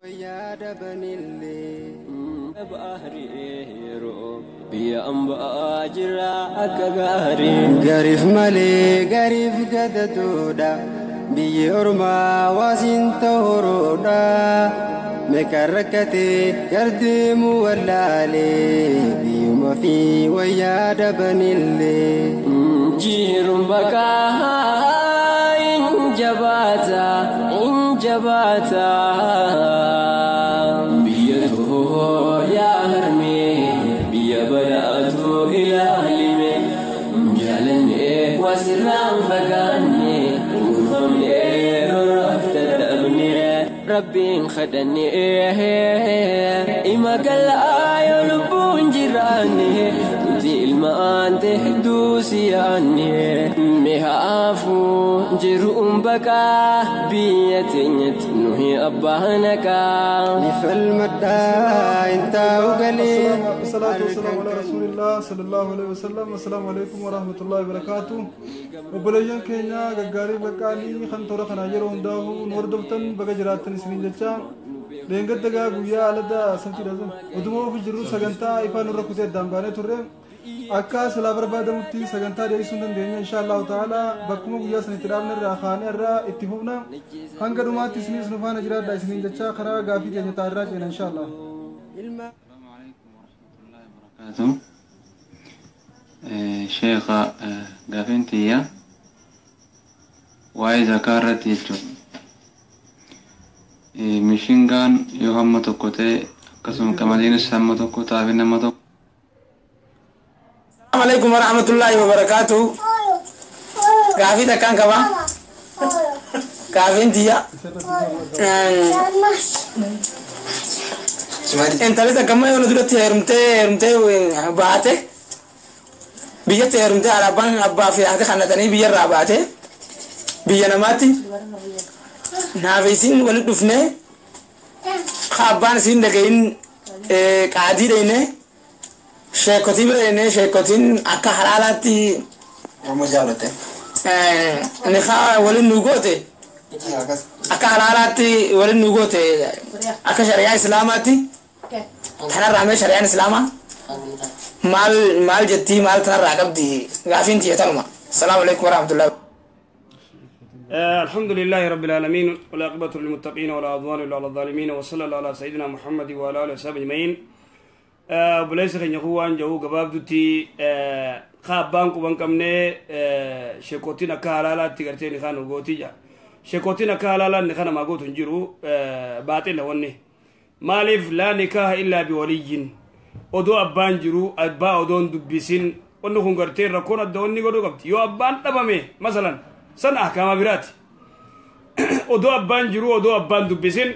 Wayyaa dhabanillee. Biyya ambaa jira akka gaarii. Gariif malee gariif gadadoodha. Biyyi ormaa waasiin ta'uroodha. Meeqa rakkatee gardeemuu wallaalee. Biyyuma fi wayyaa dhabanillee. Jiruun baqaa hin jabaata hin jabaata. Biyya too yaa harmee biyya badhaatu ilaalime. Jaalannee wasirraan fagaanne kuufamnee roroof dadhabne. Rabbiin kadhannee ima galaa yoo lubbuun jiraanne nuti ilmaan ta'e hedduu si yaanne. Mi'aafuu jiruun baqaa biyya teenyatti nuyi abbaa naqaa. Ni falmadhaa hin taa'u galee. Wasalaatu wasalaamu ala rasuulillah sallallahu alaihi wasallam. Assalaamu alaikum warahmatullahi wabarakaatu. Obboleeyyan keenya gaggaarii baqqaalii kan toora kanaa yeroo hundaa'u nu hordoftan, baga jiraattan isiniin jecha. Leengadda guyyaa alada sabtiidha sun utuma ofi jirru sagantaa ifaa nurra kutee addaan baanee turre. Akka silaa barbaadamutti sagantaa dhiyeessuu hin dandeenye. Insha Allahu ta'ala bakkuma guyyaa sanitti dhaabne irraa kaanee irraa itti fufna. Hanga dhumaatti isinis nu faana jiraadha isiniin jecha, karaa gaafii keenya taa'irraa ceena insha Allah. السلام عليكم ورحمة الله وبركاته. Sheekha, gaafiin tiyya waa'ee zakaa irratti jechuudha. Mishingaan yoo hamma tokko ta'e, akkasuma qamadiinis hamma tokko, xaafiin hamma tokko. السلام عليكم ورحمة الله وبركاته. Gaafii takkaan qaba. Gaafiin tiyya. Intalli takka amma yoo duratti heerumtee baate, biyyatti heerumtee, alaabaan abbaa fi haati kannatanii biyyarraa baate, biyya namaatti naaf isin walitti dhufnee, ka abbaan isin dhagahin qaadii dhayne, sheekotii bira dhayne, sheekotiin akka halaalaatti nikaa waliin nu goote, akka halaalaatti waliin nu goote, akka shari'aa islaamaatti. Tanarraa mee shari'aan islaamaa maal maal jettii, maal tanarraa qabdi? Gaafiin tiyya tanuma. Asalaamu alaikum warahmatullahi. الحمد لله رب العالمين، والعاقبة للمتقين، ولا عدوان إلا على الظالمين، وصلى الله على سيدنا محمد وعلى آله وصحبه أجمعين. Obboleessa keenya kun waan jedhu gabaabdutti, ka abbaan quban qabne sheekotiin akka halaalaatti gartee ni kaan gootii jira. Sheekotiin akka halaalaan ni kana gootu hin jiru, baaxila wanni. Maaliif? لا نكاح إلا بولي. Odoo abbaan jiru, abbaa odoon dubbisin, wanni kun gartee rakkoon adda wanni godhuu qabdi. Yoo abbaan dhabame masalan, san ahkaama biraati. Odoo abbaan jiru, odoo abbaan dubbisin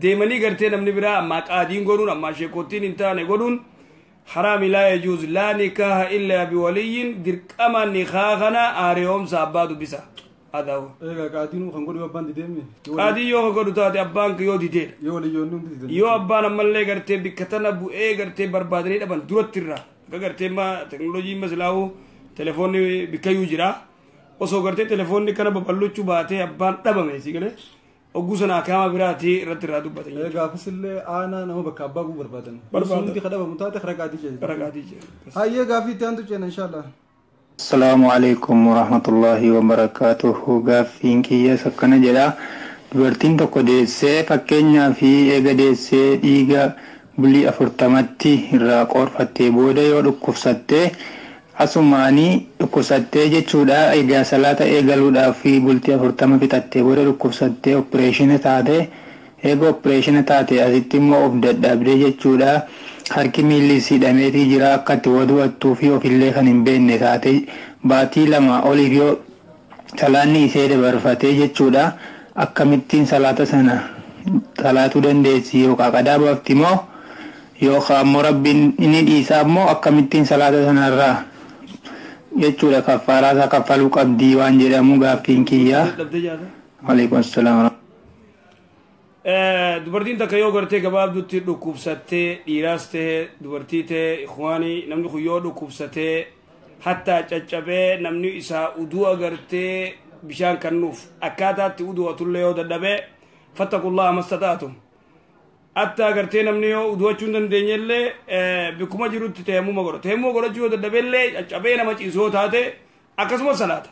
deemanii gartee namni biraa ammaa qaadiin godhuun, ammaa sheekottiin hin taane godhuun haraami. لا يجوز، لا نكاح إلا بولي. Dirqama nikaa kana aariyoomsa abbaa dubbisa. هذا هو. Egaa qaadiin kan godhu abbaan dideemi. Qaadii yoo godhu taate, abbaan yoo dideedha. Yoo waliyyoonni hundi didan. Yoo abbaan ammallee gartee bikka tana bu'ee gartee barbaadanii dhaban duratti irraa, akka gartee ma teknoolojii masilaa'u telefoonni bikkayyuu jira, osoo gartee telefoonni kana babal'achuu baatee abbaan dhabame si galee, ogguu sana akaama biraati irratti irraa dubbatan jechuudha. Gaafas illee aanaa nama bakka abbaa bu'uu barbaadan. Barbaadan. Hundi kadhabamu taate karaa qaadii ceena. Karaa qaadii ceena. Hayyee, gaafii itti aantu ceena inshallah. السلام عليكم ورحمة الله وبركاته. Gaaffiin kiyya akkana jedha. Dubartiin tokko deessee, fakkeenyaa fi eega deessee dhiiga bulii 40tti irraa qoorfattee booda yoo dhukkubsattee, asumaanii dhukkubsattee jechuudha. Egaa salaata eegaluudhaaf fi bultii 40 fixattee booda dhukkubsattee opereeshina taate. Eega opereeshina taate asitti immoo of dadhabdee jechuudha. Harki miilli hidhameetii jira, akka itti wadu'attuu fi ofillee kan hin beekne taate, baatii 2 oliif yoo salaanni ishee dabarfatee jechuudha, akkamittiin salaata sana salaatuu dandeessi? Yookaan qadaa baafti moo, yookaan ammoo Rabbiin inni dhiisaa immoo, akkamittiin salaata sanarraa jechuudha kaffaaraa isaa kaffaluu qabdii waan jedhamu gaaffiin kiyyaa. Dhabdee jaata. Waalaikum assalaam. Dubartiin takka yoo gartee gabaabdutti dhukkubsattee, dhiiraas ta'e dubartii ta'e, ikhwaanii, namni kun yoo dhukkubsatee hattaa caccabee namni isaa uduu agartee Bishaan kennuuf akkaataatti uduwatullee yoo dadhabee, fattaqullaha mastata'atum. Atta agartee namni yoo uduwachuu hin dandeenyellee bikkuma jirutti teemmuma godha. Teemmuma godhachuu yoo dadhabeellee, caccabee nama ciisu yoo taate, akkasuma salaata.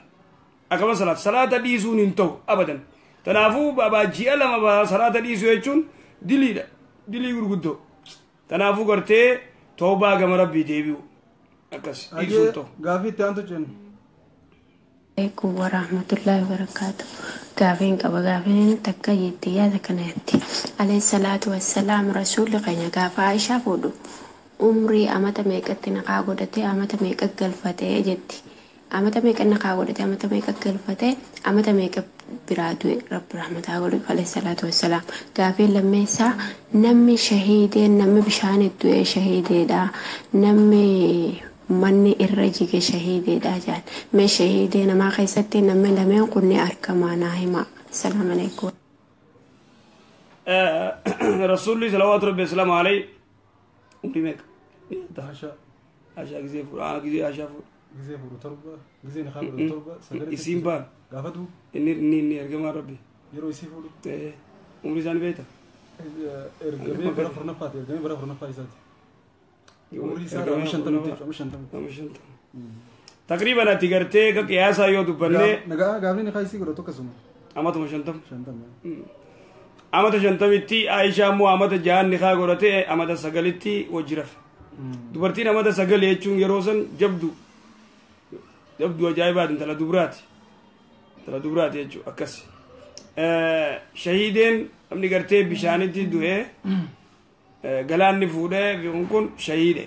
Akkasuma salaata. Salaata dhiisuun hin ta'u abadan. Kanaafuu baabaa ji'a 2 salaata dhiisuu jechuun diliidha. Dilii gurguddoo. Kanaafuu gartee toobaa gama Rabbii deebi'u. Akkas dhiisuu hin ta'u. Gaafii itti aantu jennu. Alaikum warahmatullahi wabarakatuh. Gaafiin qaba. Gaafiin takka jetti yaada kanatti. Alayhi salaatu wassalaam, rasuulli keenya gaafa Aishaa fuudhu umrii amata meeqatti naqaa godhatee, amata meeqa galfatee jetti. Amata meeqa naqaa godhatee, amata meeqa galfatee, amata meeqa biraa du'e? Rabbi rahmataa godhu, alayhi salaatu wassalaam. Gaafiin lammeessaa, namni shahiideen, namni bishaan du'e shahiideedha. Namni manni irra jige shahiideedha jaan. Mee shahiidee namaa keessatti namni lameen kun ni argama, naa hima. Assalaamu alaikum. Rasuulli salawaatu rabbi wasalaamu alayhi umrii meeqa? Ashaa. Ashaa gisee fuudha. Gisee ashaa fuudha. Gisee fuudhu 7, gisee nikaa godhatu 7, 9. Isiin baan. Gaafatu. Inni ergamaa Rabbi. Yeroo isii fuudhu. Umrii isaanii beekta? Ergamee bara 4ffaati. Ergamee bara 4ffaa isaati. Umrii isaa nama 50tti jechuudha. Nama 50. Nama 50. Taqriiban ati gartee akka qiyaasaa yoo dubbanne. Nagaa gaafni nikaa isii godhatu akkasuma. Amatuma 50. 50. Amata 50tti, Aishaa immoo amata 6 nikaa godhate, amata 9tti wajji rafe. Dubartiin amata 9 jechuun yeroo san jabdu. Jabdu ajaa'ibaati, intala duburaati. Intala duburaati jechuudha akkas. Shahiideen namni gartee bishaanitti du'ee galaanni fuudhee kun kun shahiide.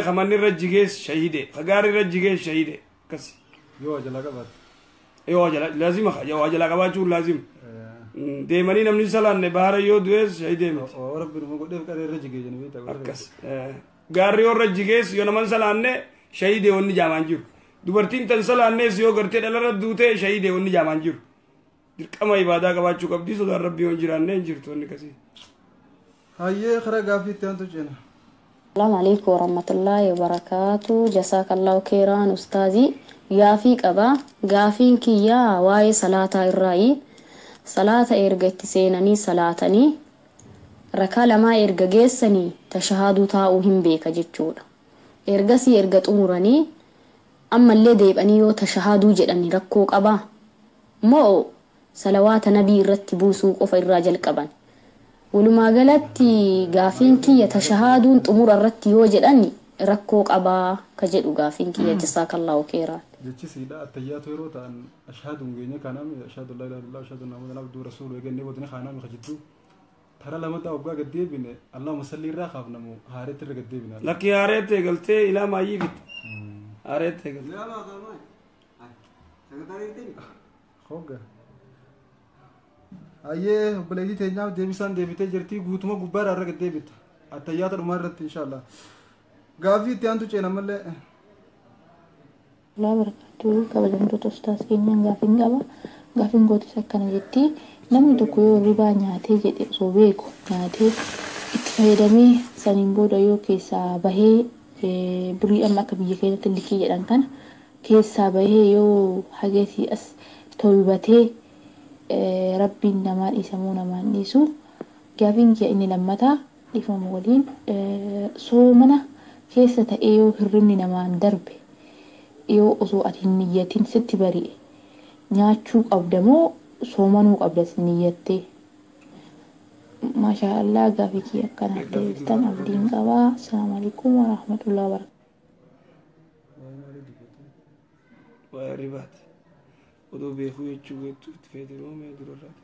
Kamanni irra jigees shahiide. Kagaarri irra jigees shahiide. Akkas. Yoo ajalaa qabaate. Yoo ajalaa laazima, yoo ajalaa qabaachuun laazima. Deemanii namni salaanne bahara yoo du'ees shahiidee miti. Rabbi numa godheef qaree irra jigee jedhanii beektaa. Akkas. Gaarri yoo irra jigees, yoo naman salaanne, shahiidee wanni jaamaan jiru. Dubartiin tan salaannees yoo gartee dhalarra duutee, shahiidee wanni jaamaan jiru. Dirqama ibaadaa qabaachuu qabdi, sodaan Rabbii yoo hin jiraanne hin jirtu wanni akkasii. Hayyee, karaa gaaffii itti aantu ceena. Assalamu alaikum warahmatullahi wabarakatuh. Jazakallahu khairan ustaazi. Gaafii qaba. Gaafiin kiyyaa waa'ee salaataa irraayi. Salaata erga itti seenanii salaatanii rakaa lamaa erga geessanii tashahaaduu taa'uu hin beeka jechuudha. Ergasii erga xumuranii ammallee deebi'anii yoo tashahaaduu jedhani rakkoo qabaa? Moo salawaata nabii irratti buusuu qofa irraa jalqaban? Walumaa galatti gaafiin kiyya tashahaaduun xumura irratti yoo jedhan rakkoo qabaa ka jedhu gaafiin kiyya. Jasaakallahu khairan. Jechi siidha attayyaatu yeroo ta'an ashhaaduun geenye kaanaami ashhadu laa ilaaha illallah, ashhadu anna muhammadan abduhu rasuuluhu eegannee boodni kaanaami kajidduu tara lamataa waggaa gad deebine allahumma salli irraa kaafnamu haareetti irra gad deebina. Lakki, haareetti eegaltee ilaa maayyii fitte. Haareetti eegalte. Hogga. Hayyee, obboleettii teenyaaf deebisaan deebitee jirti, guutuma gubbaadhaa irra gad deebita. Attayyaata dhumaa irratti inshaallah. Gaaffii itti aantu ceena mallee. Allah barakatu, kabajamtoota ustaas keenyaan gaafiin qaba. Gaafiin gootis akkana jetti. Namni tokko yoo ribaa nyaatee jedhe, osoo beeku nyaatee itti fayyadamee, saniin booda yoo keessaa bahee, birii amma akka biyya keenyatti likii jedhan kana keessaa bahee, yoo hagasii as tolbatee, Rabbiin namaa dhiisamuu namaan dhiisu? Gaafiin kiyya inni lammataa, dhiifama waliin, soomana keessa ta'ee yoo hirribni namaan darbe, yoo osoo ati hin niyyatin sitti bari'e, nyaachuu qabda moo soomanuu qabda niyyattee? Maashaa Allah, gaafii kiyya akkanaaf deebistan abdiin qabaa. Assalaamu alaikum warahmatullahi wabarakatuh. Waa'ee ribaati. Odoo beekuu jechuu geettu itti feete moo mee durarraati?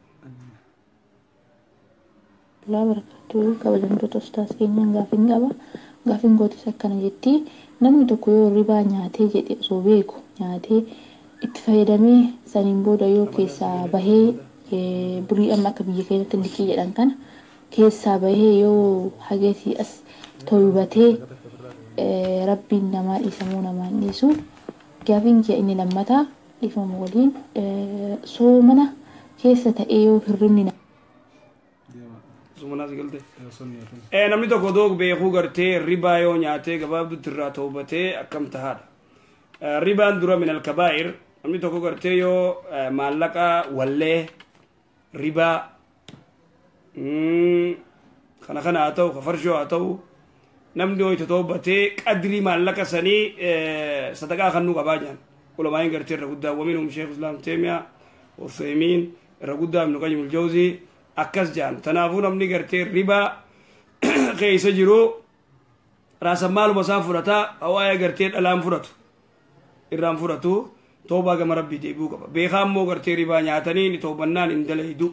Allah barakatu, kabajamtoota ustaas keenyaan gaafiin qaba. Gaafiin gootis akkana jetti. Namni tokko yoo ribaa nyaatee jedhe, osoo beeku nyaatee itti fayyadamee, saniin booda yoo keessaa bahee, birii amma akka biyya keenyatti likii jedhan kana keessaa bahee, yoo hagasii as tolbatee, Rabbiin namaa dhiisamuu namaan dhiisu? Gaafiin kiyya inni lammataa, dhiifama waliin, soomana keessa ta'ee yoo hirribni Sumanaas galte. Namni tokko odoo beekuu gartee ribaa yoo nyaatee gabaabdutti irraa toobatee akkam tahaadha. Ribaan dura min alkabaa'ir. Namni tokko gartee yoo maallaqa wallee ribaa kana kana haa ta'u, ka farshoo haa ta'u, namni yoo itti toobbatee qadrii maallaqa sanii sadaqaa kannuu qabaa jiran. Ulamaa'iin gartee irra guddaa waminhum Sheekh Islaam Teemiyaa, Usaymiin, irra guddaa Ibnu Qayyim al-Jawzii akkas jedhan. Tanaafuu namni gartee ribaa keessa jiru raasan maaluma isaa fudhataa, waa'ee gartee dhalaan fudhatu irraan fudhatu, toobaa gama rabbii deebi'uu qaba. Beekaa immoo gartee ribaa nyaatanii ni toobannaan hin dalaydu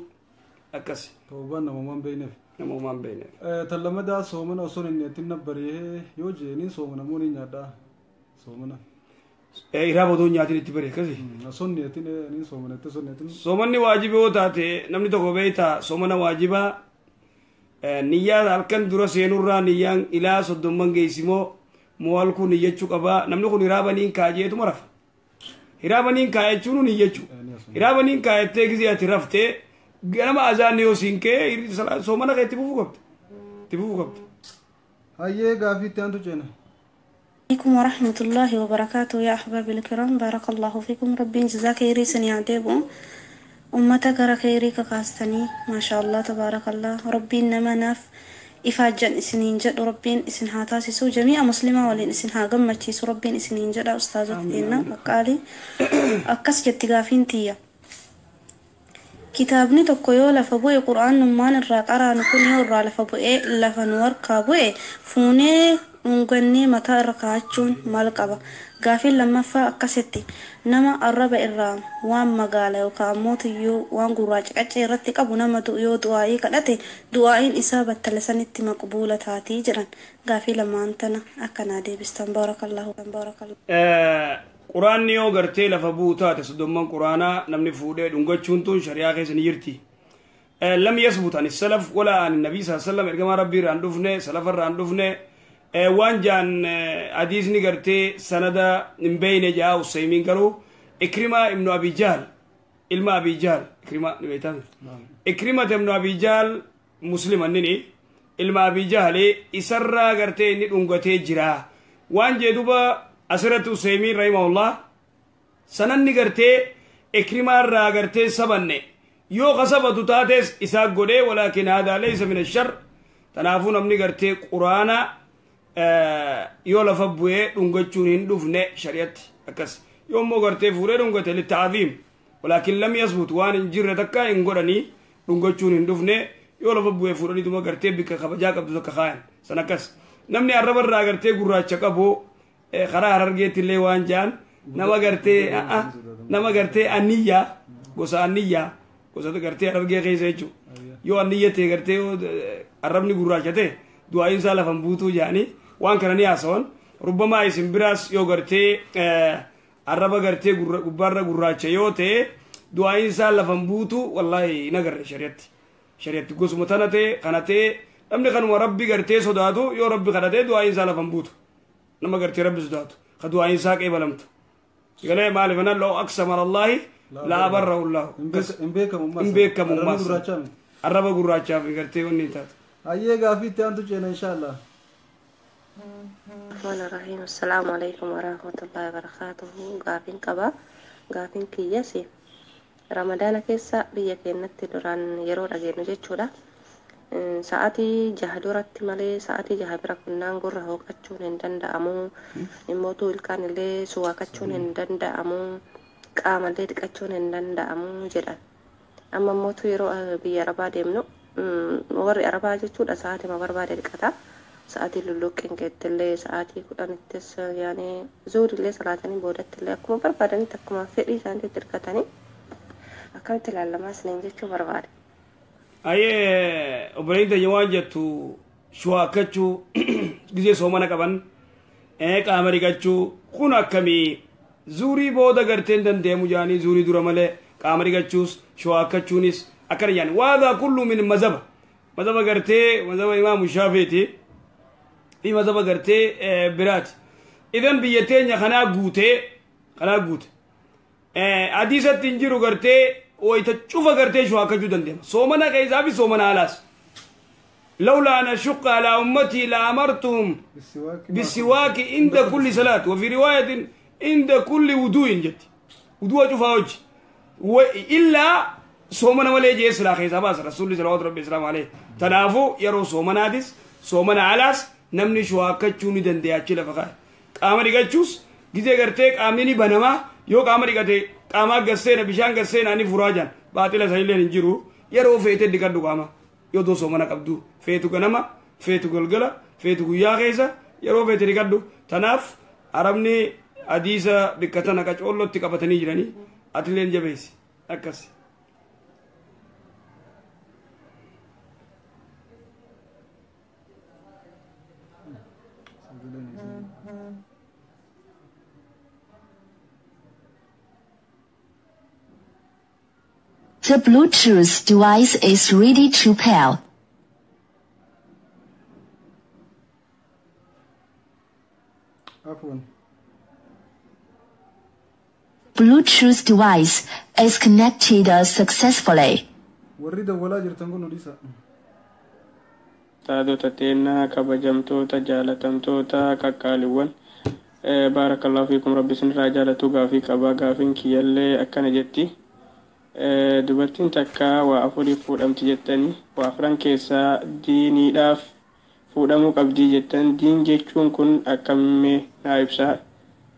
akkas. Toobaan namumaan beekneef. Namumaan beekneef. Tan lammadaa soomana osoo hin nyaattin nabbaree yoo jeeniin soomana moo ni nyaadhaa? Soomana. Iraaba otoo hin nyaatin itti bare akkasi. Osoo hin nyaattin ni soomana itti osoo hin nyaattin. Soomanni waajiba yoo taate namni tokko beektaa soomana waajibaa niyyaa halkan dura seenurraa niyyaan ilaa 30 geessimoo moo halkuu niyyachuu qabaa. Namni kun hiraabaniin kaajeetuma rafa. Hiraabaniin kaayechuun niyyachuu. Hiraabaniin kaayettee gisee ati raftee ganama azaan yoo siin kee soomana kee itti fufuu qabda. Itti fufuu qabda. Hayyee gaafii itti aantu ceena. عليكم ورحمة الله وبركاته يا أحبابي الكرام، بارك الله فيكم. ربي جزاك خيري سنيعتيبو أمتك خيري كاستني ما شاء الله تبارك الله. ربي إنما ناف إفاجأ سنين جد، ربي إسنها تاسسو جميع مسلمة ولين إسنها قمتي، ربي إسنين جد أستاذ فقالي أكس جتقافين تيا كتابني tokko lafa bu'e qur'aanummaan irraa qaraanu kun yoo irraa lafa bu'e lafa nu harkaa bu'e fuunee dhungannee mataa irra kaa'achuun maal qaba? Gaafiin lammaffaa akkasitti nama arraba irraa waan magaala yookaan ammoo tiyyuu waan gurraacha qaccee irratti qabu nama yoo du'aa'ii kadhate du'aa'iin isaa battala sanitti maqbuula taatii jedhan. Gaafii lamaan tana akkanaa deebistan. Baarakallahu baarakallahu. Quraanni yoo gartee lafa bu'u taate 30 quraanaa namni fuudhee dhungachuun tun shari'aa keessa ni jirti. Lam yasbut an salaf wala an nabii sallallahu alaihi wasallam ergamaa rabbii irraan dhufne salafa irraan dhufne waan jaan hadiisni gartee sanada hin beeyne jaa Usaymiin garuu Ikrima ibnu Abi Jahl ilma Abi Jahl Ikrima ni beektan Ikrima ibnu Abi Jahl muslima nini ilma Abi Jahl isarraa gartee inni dhungatee jira waan jee duba asirratti Usaymiin rahimahullah sananni gartee Ikrima irraa gartee sabanne yoo kasabatu taates isaa godhee walaakin haadaa laysa min ashar. Tanaafuu namni gartee quraana yoo lafa bu'ee dhungachuun hin dhufne shari'atti akkas yoo immoo gartee fuudhee dhungate litta'aziim walaakin lam yasbut waan hin jirre takka hin godhanii dhungachuun hin dhufne yoo lafa bu'ee fuudhaniituma gartee bikka kabajaa qabdu takka kaayan san akkas. Namni arraba irraa gartee gurraacha qabu karaa Harargeetti illee waan jaan nama gartee anniyyaa gosa anniyyaa gosa gartee Harargee keessa jechuudha. Yoo anniyya ta'e gartee arrabni gurraacha ta'e du'aa'iin isaa lafan buutuu jedhanii waan kana ni haasawan. Rubbamaa isin biraas yoo gartee arraba gartee gubbaarra gurraacha yoo ta'e du'aa'iin isaa lafan buutuu wallaahi hin agarre shari'atti. Shari'atti gosuma tana ta'e kana ta'e namni kanuma rabbi gartee sodaatu yoo rabbi kadhatee du'aa'iin isaa lafan buutu. Nama gartee rabbi sodaatu ka du'aa'iin isaa qeebalamtu. Galee maaliif nan loo aqsama Allaahi laa abarrahu Allaahu. Hin beekamu hin beekamu arraba gurraachaaf gartee wanni hin taatu. Hayyee gaafii itti aantu ceena inshaallah. الرحمن الرحيم. السلام عليكم ورحمة الله وبركاته. Gaafiin qaba. Gaafiin kiyyasi Ramadaana keessa biyya keenyatti duraan yeroo dhageenyu jechuudha. Sa'aatii 6 duratti malee sa'aatii 6 bira kunnaan gurra hooqachuun hin danda'amu. Immootu ilkaan illee suwaakachuun hin danda'amu. Qaamallee dhiqachuun hin danda'amu jedhan. Amma immootu yeroo biyya Arabaa deemnu warri Arabaa jechuudha sa'aatii ma barbaade dhiqata. Sa'aatii lulluqqeen keettillee sa'aatii 10ttis yaani zuurillee salaatanii boodattillee akkuma barbaadanitti akkuma fedhii isaaniitti hirkatanii akkamitti ilaalamaa isiniin jechuu barbaade. Ayyee obboleeyyiin teenya waan jettu shuwaakachuu gisee soomana qaban qaama dhiqachuu kun akkamii zuurii booda garteen dandeemu jaanii zuurii dura malee qaama dhiqachuus shuwaakachuunis akkana jaani waadaa kullu min mazhaba mazhaba gartee mazhaba imaamu Shaafiiti fi mazhaba gartee biraati. Idan biyya teenya kanaa guute hadiisatti hin jiru gartee wayita cufa gartee shuwaakachuu dandeema soomana keessaa fi soomana alaas. لولا أن أشق على أمتي لأمرتهم بالسواك عند كل صلاة وفي رواية Inda kulli wuduu'in jetti. Wudu'a cufaa hojii. Illaa soomana malee jee silaa keessaa baasa rasuulli salawaatu rabbi islaamu alayhi. Tanaafuu yeroo soomanaatis soomana alaas namni shuwaakkachuu ni danda'a achi lafa kaa'e. Qaama dhiqachuus gizee gartee qaamni ni banamaa yoo qaama dhiqate qaamaa gasseena bishaan gasseena ni furaa jan baaxila sanillee hin jiru yeroo feete dhiqadhu qaama yoo doo soomana qabdu feetu ganama feetu galgala feetu guyyaa keessa yeroo feete dhiqadhu. Tanaaf arabni hadiisa bikka tana qacoollootti qabatanii jiranii atileen jabeessi akkas. The Bluetooth device is ready to pair. Afwan. Bluetooth device is connected successfully. Warri dawwalaa jirtan kun odisa. Taatota teennaa kabajamtoota jaalatamtoota qaqqaaliiwwan baarakallahu fiikum rabbi isinirraa jaalatu gaafii qabaa gaafiin kiyyallee akkana jetti. Dubartiin takka waa afuriif fuudhamti jettanii waa afran keessaa diiniidhaaf fuudhamuu qabdii jettan diin jechuun kun akkammee naa ibsaa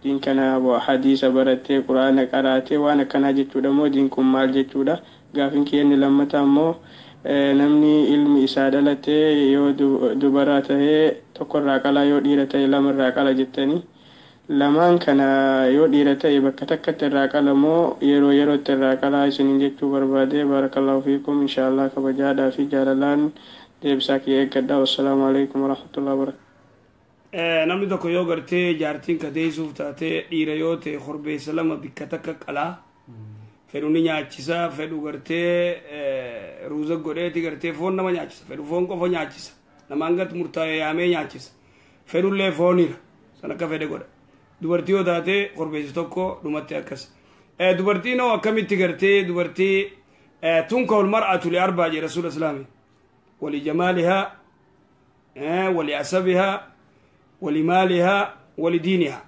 diin kana waa hadiisa barattee quraana qaraatee waan akkanaa jechuudha moo diin kun maal jechuudha gaafiin kiyyanni lammataa immoo namni ilmi isaa dhalatee yoo dubaraa tahee tokkorraa qalaa yoo dhiira ta'e lamarraa qala jettanii lamaan kana yoo dhiira ta'e bakka takkatti irraa qala moo yeroo yerootti irraa qalaa isiniin jechuu barbaade baarakallahu fiikum inshaallah kabajaadhaa fi jaalalaan deebisaa kiyya eeggadhaa wassalaamu alaikum warahmatullahi wabarakatuh. Namni tokko yoo gartee jaartiin kadeessuuf taatee dhiira yoo ta'e korbeessa lama bikka takka qalaa fedhu ni nyaachisa fedhu gartee ruuza godheeti gartee foon nama nyaachisa fedhu foon qofa nyaachisa nama hangatti murtaa'e yaamee nyaachisa fedhullee foonira san akka fedhe godha. Dubartii yoo taate korbeessi tokko dhumatti akkas. Dubartiin hoo akkamitti gartee dubartii tunka mar'atu li arbaa jedhe rasuula islaami. Wali jamaalihaa, wali asabihaa, wali maalihaa, wali diinihaa.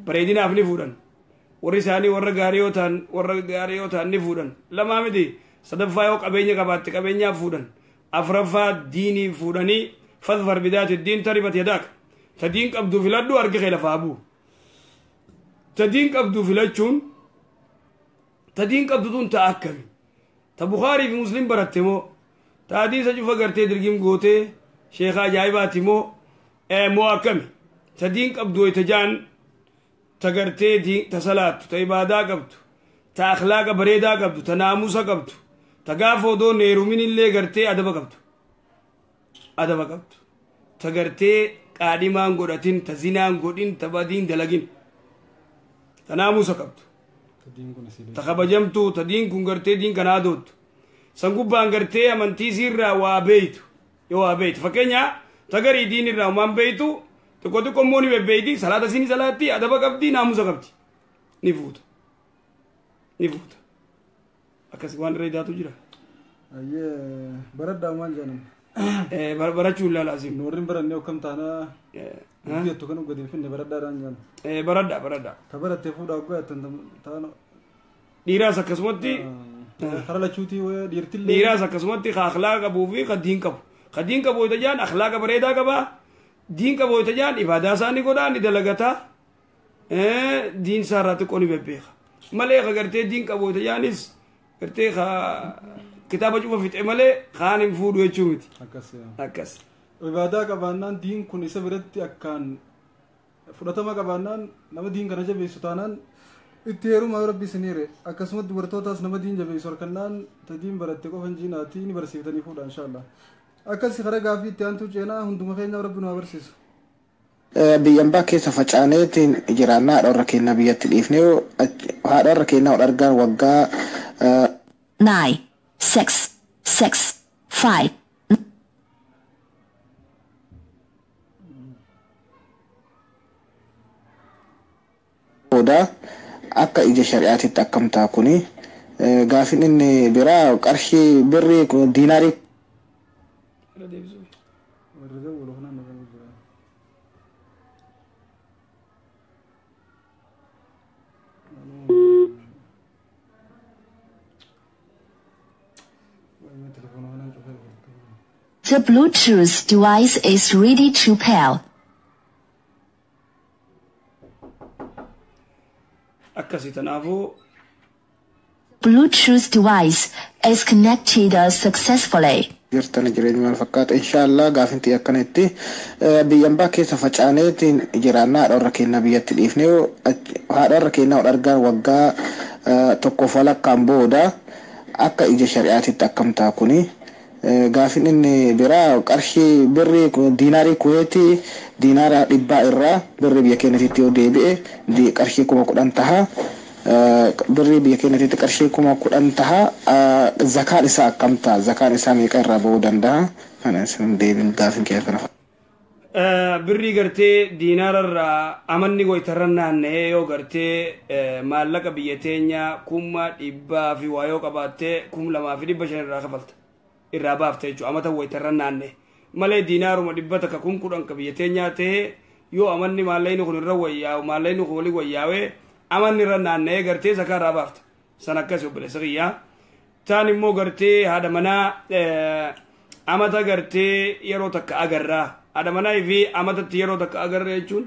Bareedinaaf ni fuudhan. Warri isaanii warra gaarii yoo ta'an warra gaarii yoo ta'an ni fuudhan. Lamaa miti sadaffaa yoo qabeenya qabaatte qabeenyaaf fuudhan. Afraffaa diinii fuudhanii fadfar bidaati diin taribat yadaak. Ta diin qabdu filadhu harki kee lafaa bu'u. Ta diin qabdu filachuun ta diin qabdu tun ta akkami ta Bukhaarii fi Muslim baratte moo ta hadiisa cufa gartee dirgim gootee sheekha ajaa'ibaati moo moo akkami ta diin qabdu ta jaan ta gartee ta salaattu ta ibaadaa qabdu ta akhlaaqa bareedaa qabdu ta naamusa qabdu ta gaafa odoo neerumin illee gartee adaba qabdu ta gartee qaadhimaan godhatin ta zinaan godhin ta badiin dalagin ta naamusa qabdu ta kabajamtu ta diin kun gartee diin kanaa doottu san gubbaan gartee amantii isiirraa waa beeytu yoo waa beeytu fakkeenya ta garii diin irraa waan beeytu xiqqoo xiqqoo immoo ni bebbeeyti salaata isiin salaatti adaba qabdi naamusa qabdi ni fuuta ni fuuta akkas waan irra idaatu jira. Ayyee baradhaa waan jedhamu. Barachuu ilaala asiin. Warri hin barannee akkam taanaa biyyattu kan gadi hin finne baradhaadhaan jedhamu. Baradhaa baradhaa. Ta barattee fuudhaa oggaa jettan taana. Dhiiraas akkasumatti. Kara lachuutii dhiirtillee. Dhiiraas akkasumatti ka akhlaaqa qabuu fi ka diin qabu. Ka diin qabu yoo ta'an akhlaaqa bareedaa qabaa. Diin qabu yoo ta'an ibaadaa isaa ni godhaa ni dalagataa. Diin isaa irraa xiqqoo ni bebbeeka. Malee ka gartee diin qabu yoo ta'anis gartee ka kitaaba cufa fixe malee kaan hin fuudhu jechuu miti. Akkas. Ibaadaa qabaannaan diin kun isa biratti akkaan fudhatama qabaannaan nama diin kana jabeessu taanaan itti heerumaa rabbi isiniire akkasumas dubartootaas nama diin jabeessu harkannaan ta diin baratte qofa hin jiinaatii ni barsiiftanii fuudha inshaallah. Akkas kara gaafii itti aantuu ceenaa hunduma keenyaaf rabbi nu haa barsiisu. Biyyan baa keessa facaaneetiin jiraannaa haadha warra keenyaa biyyatti dhiifnee haadha warra keenyaa ol argaan waggaa 9 6 6 5 booda akka ija shari'aatitti akkam ta'a kuni gaafin inni biraa qarshii birrii diinaarii The Bluetooth device is ready to pair. Akkasii tanaafuu Bluetooth device is connected successfully. Jirtan jireenya maal fakkaata? Inshaallah gaafinti akkanatti biyyan baa keessa facaaneetiin jiraannaa haadha warra keenyaa biyyatti dhiifnee haadha warra keenyaa ol argaan waggaa tokkoof walakkaan booda akka ija shari'aatitti akkam ta'a kuni? Gaafin inni biraa qarshii birrii diinaarii Kuweetii diinaara 100 irraa birrii biyya keenyatti yoo deebi'e qarshii 10,000 taha. Birrii biyya keenyatti qarshii 10,000 taha. Zakaan isaa akkam ta'a? Zakaan isaa meeqa irraa bahuu danda'a? Kana isin deebiin gaafin kee kana. Birrii gartee diinaararraa amanni waytarra naanna'ee yoo gartee maallaqa biyya teenyaa 100,000 fi waa yoo qabaattee 2,500 irraa kafalta. Irraa baafta jechuudha amata waytarra naanna'e. Malee diinaaruma 100 10,000 ka biyya teenyaa ta'ee yoo amanni maallaqni kun irra wayyaa'u maallaqni kun walii wayyaa'ee amanni irra naanna'ee gartee zakaa irraa baafta. San akkasii obboleessa kiyyaa. Taan immoo gartee haadha manaa amata gartee yeroo takka agarraa. Haadha manaa fi amatatti yeroo takka agarra jechuun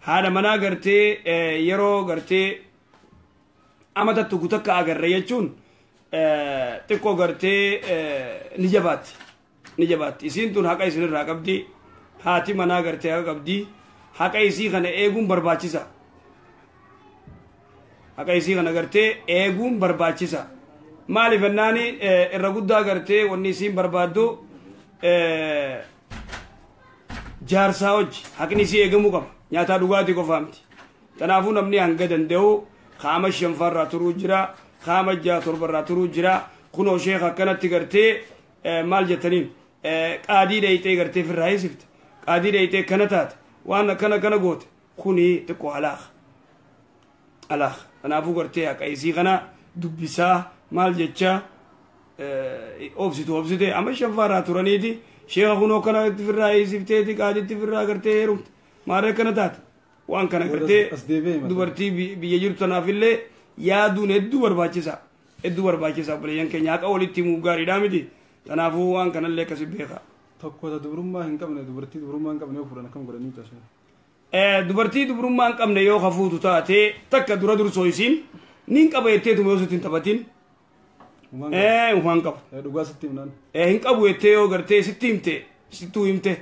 haadha manaa gartee yeroo gartee amatatti gutakka agarra jechuun xiqqoo gartee ni jabaatti. Ni jabaatti. Isiin tun haqa isinirraa qabdi. Haati manaa gartee haqa qabdi. Haqa isii kana eeguun barbaachisa. Haqa isii kana gartee eeguun barbaachisa. Maaliif ennaani irra guddaa gartee wanni isiin barbaaddu jaarsaa hojii haqni isii eegamuu qaba. Nyaataa dhugaatii qofaa miti. Kanaafuu namni hanga danda'u qaama shanfarraa turuu jira, qaama 6 7rraa turuu jira. Kunoo sheekh akkanatti gartee maal jettaniin qaadii dheeyxee gartee firraa hiisifte. Qaadii dheeyxee kana taate waan akkana kana goote kuni xiqqoo alaaka. Alaaka. Kanaafuu gartee haqa isii kana dubbisaa maal jecha obsitu obsite amma shanfarraa turaniiti sheekha kunoo kana firraa hiisifteeti qaaditti firraa gartee heerumte maarree kana taate waan kana gartee dubartii biyya jirtu tanaafillee yaaduun hedduu barbaachisa. Hedduu barbaachisa obboleeyyan keenya haqa walitti himuu gaariidhaa miti. Kanaafuu waan kanallee akkasi beeka. Tokko dubrummaa hin qabne dubartii dubrummaa hin qabne yoo fuudhan akkam godhanii taasisu? Dubartii dubrummaa hin qabne yoo hafuutu taate takka dura dursoo isiin nin qaba jetteetuma yoo sitti hin taphatin. Waan qabu. Dhugaa sitti himnaan. Hin qabu jettee yoo gartee sitti himte sittuu himte.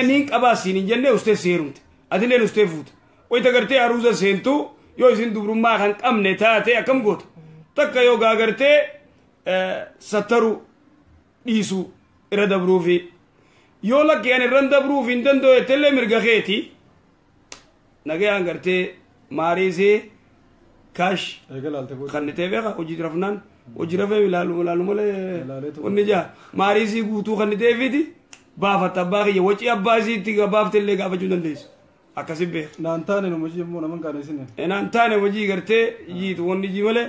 Nin qabaa siin hin jennee ustee si heerumte. Atilleen ustee fuute. Wayita gartee haruusa seentu yoo isin dubrummaa kan qabne taate akkam goota? Takka yoo gaagartee sattaruu dhiisuu irra dabruufi yoo lakki ani irra dabruuf hin danda'u jettellee mirga keeti nagayaan gartee maariisee kaash kannitee beeka hojii rafnaan hojii rafee ilaalu ilaalu malee wanni jaa maariisii guutuu kanniteefiti baafatta abbaa kiyya wacii abbaa isiitti baaftellee gaafachuu dandeessu. Akkasi beeka. Naan taane hojii immoo naman qaanesine. Naan taane hojii gartee jiitu wanni jii malee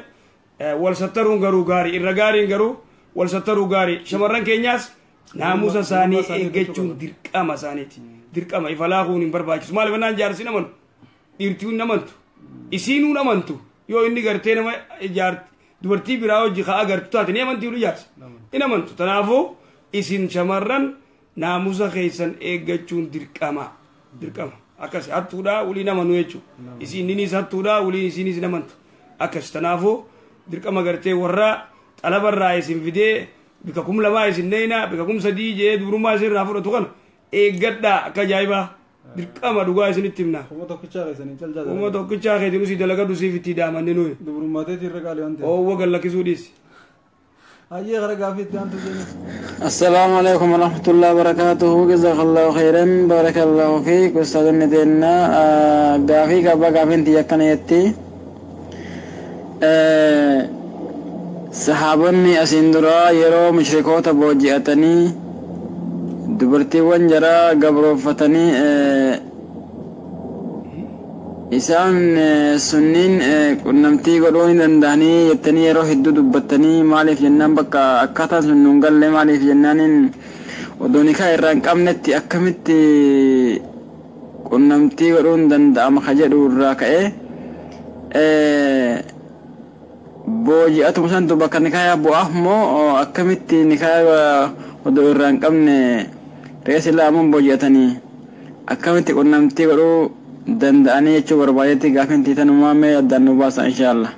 wal sattaruun garuu gaarii irra gaariin garuu wal sattaruu gaarii shamarran keenyaas naamusa isaanii eeggachuun dirqama isaaniiti. Dirqama ifa laaquun hin barbaachisu. Maaliif naan jaarsi namantu dhiirtiin namantu isiinuu namantu yoo inni gartee nama dubartii biraa hojii haa agartu taate ni amantii olu jaarsa. Hin amantu. Kanaafuu isin shamarran naamusa keessan eeggachuun dirqama. Dirqama. Akkas hattuudha waliin amanuu jechuudha. Isinis hattuudha waliin isinis hin amantu. Akkas kanaafuu dirqama gartee warra xalabarraa isin fidee bika 2,000 isin neena bika 3,000 jee dubrummaa isin irraa fudhatu kana eeggadhaa akka ajaa'ibaa dirqama dhugaa isinitti himna. Kuma tokkichaa keessanii calcaa. Kuma tokkichaa keetiin usii dalagadhu siif itti daamanne nuyi. Dubrummaa teetii irra qaalii waan ta'eef. Oowwa gallakkisuu dhiisi. Hayyee gara gaafii itti aantu jenna. السلام عليكم ورحمة الله وبركاته. جزاك الله خيرا بارك الله فيك أستاذ ندينا. غافي قبا غافين تيكنيتي صحابني أسندرا يرو مشركوتا بوجئتني دبرتي ونجرا قبروفتني إسان سنين qunnamtii godhuu ni danda'anii jettanii yeroo hedduu dubbattanii maaliif jennaan bakka akkaataan sun nuun galle maaliif jennaaniin odoo nikaa irraa hin qabnetti akkamitti qunnamtii godhuun danda'ama ka jedhu irraa ka'ee Booji'atuma santu bakka nikaaya bu'aaf moo akkamitti nikaaya odoo irraa hin qabne re'ee laamuun booji'atanii akkamitti qunnamtii godhuu danda'anii jechuu barbaadetti gaafiin tiitanumaa mee addaan nu baasa inshaallah.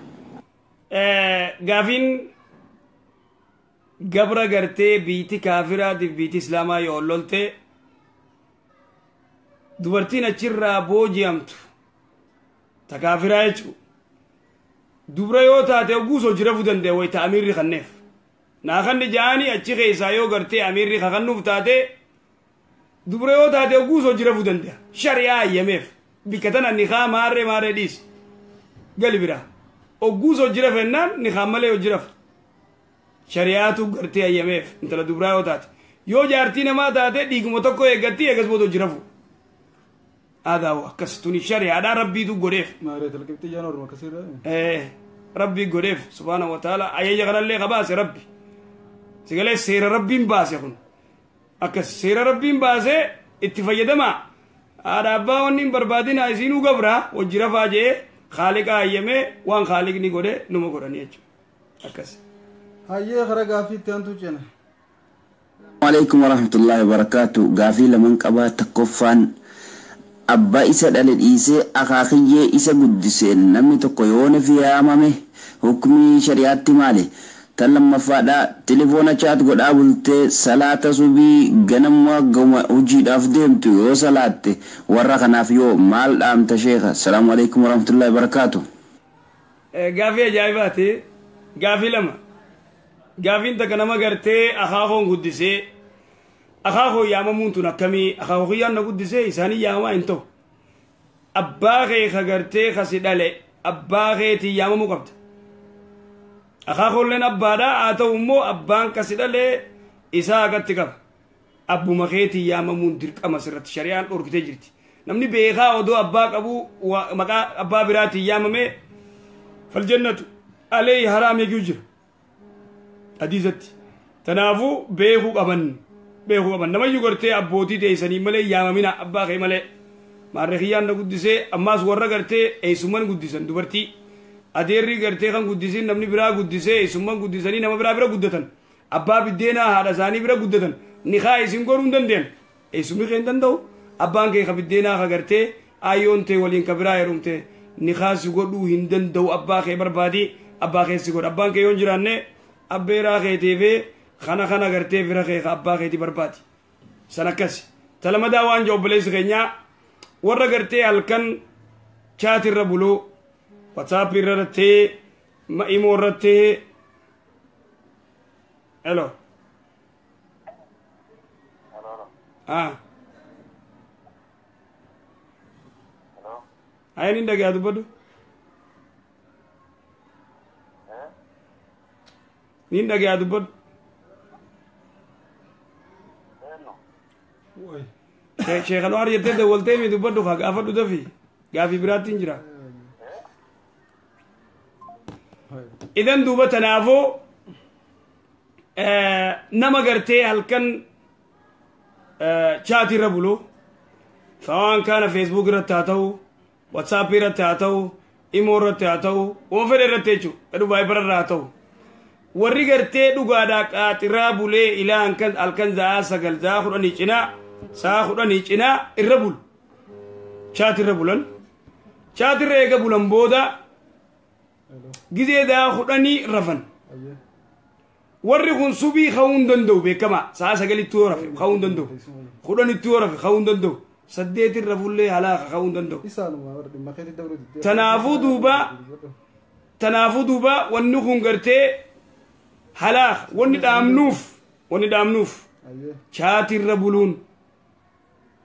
Gaafiin gabra gartee biitti kaafiraatiif biitti islaamaa yoo lolte dubartiin achirraa booji'amtu ta kaafiraa jechuudha. Dubra yoo taate ogguus hojii rafuu danda'e wayita amiirri kanneef. Naa kanni ja'anii achi keessaa yoo gartee amiirri kakannuuf taate dubra yoo taate ogguus hojii rafuu danda'a. Shari'aa ayyameef bikka tana nikaa maarree maarree dhiisi. Gali biraa. Ogguus hojii rafennaan nikaa malee hojii rafa. Shari'aatu gartee ayyameef intala dubraa yoo taate. Yoo jaartii namaa taate dhiiguma tokko eeggatti eegas booda hojii rafu. هذا هو كستوني شريعة هذا ربي دو قريف إيه ربي قريف سبحانه وتعالى أي يغنى اللي غباس ربي سيقول سير ربي مباس يكون أكس سير ربي مباس اتفاق دما هذا أبا ونين بربادين عايزينو قبرة وجرفا جه خالق أيامه وان خالق نيقوله نمو قرانيج أكس هاي خرج في تانتو جنا عليكم ورحمة الله وبركاته غافي لمن قبا تكفان Abbaa isa dhale dhiisee akaakiyyee isa guddiseen namni tokko yoona fi yaamame hukumii shari'aatti maali? Tan lammaffaadhaa telefoona chaat godhaa bultee salaata subii ganama hojiidhaaf deemtu yoo salaatte warra kanaaf yoo maal dhaamta sheekha? Assalaamu alaikum warahmatullahi wabarakaatu. Gaafii ajaa'ibaati. Gaafii lama. Gaafiin takka nama gartee akaakoon guddisee akaakoo yaamamuun tun akkamii akaakoo kiyyaan na guddisee isaanii yaamamaa hin ta'u. Abbaa kee ka gartee kasi dhale abbaa keetii yaamamuu qabda. Akaakoolleen abbaadhaa haa ta'u immoo abbaan kasi dhale isaa agatti qaba. Abbuma keetii yaamamuun dirqama sirratti shari'aan dhorkitee jirti. Namni beekaa odoo abbaa qabu maqaa abbaa biraatiin yaamamee faljannatu alee haraam eeguu jira. Hadiisatti. Tanaafuu beekuu qaban. Beekuu qaban namayyuu gartee abbootii teessanii malee yaamamina abbaa kee malee maarree kiyyaan na guddisee ammaas warra gartee eessummaan guddisan dubartii adeerri gartee kan guddisiin namni biraa guddisee eessummaan guddisanii nama biraa bira guddatan abbaa biddeenaa haadha isaanii bira guddatan nikaa isin godhuu hin dandeenye eessumni kee hin danda'u abbaan kee ka biddeenaa ka gartee ayyoon tee waliin ka biraa heerumte nikaa si godhuu hin danda'u abbaa kee barbaadii abbaa kee si godha abbaan kee yoo hin jiraanne abbeeraa keetiifee kana kana gartee fira kee abbaa keetii barbaadi. San akkasi. Talamadaa waan jiru obboleessi keenyaa warra gartee halkan chaatirra buluu WhatsApp irratti imoo irratti hello. Ah. Ayin hin dhagayaa dubbadhu. Niin dhagayaa dubbadhu. Sheekh Anwaar jettee dawwaltee mi dubbadhu haa gaafadhu dafi gaafii biraatti hin jira. Idan duuba tanaafuu nama gartee halkan chaatirra bulu sawaan kaana feesbuuk irratti haa ta'u WhatsApp irratti haa ta'u imoo irratti haa ta'u waan fedhe irratti jechuudha fedhu Viber irra haa ta'u. Warri gartee dhugaadhaa qaaxiraa bulee ilaa halkan sa'a 9 sa'a 10 cinaa sa'a 10 cinaa irra bulu. Chaatirra bulan. Chaatirra eega bulan booda gizee sa'a 10 rafan. Warri kun subii ka'uu hin danda'u beekamaa sa'a 9tti yoo rafe ka'uu hin danda'u. 10tti yoo rafe ka'uu hin danda'u. 8 rafullee halaaka ka'uu hin danda'u. Tanaafuu duuba wanni kun gartee halaaka wanni dhaamnuuf chaatirra buluun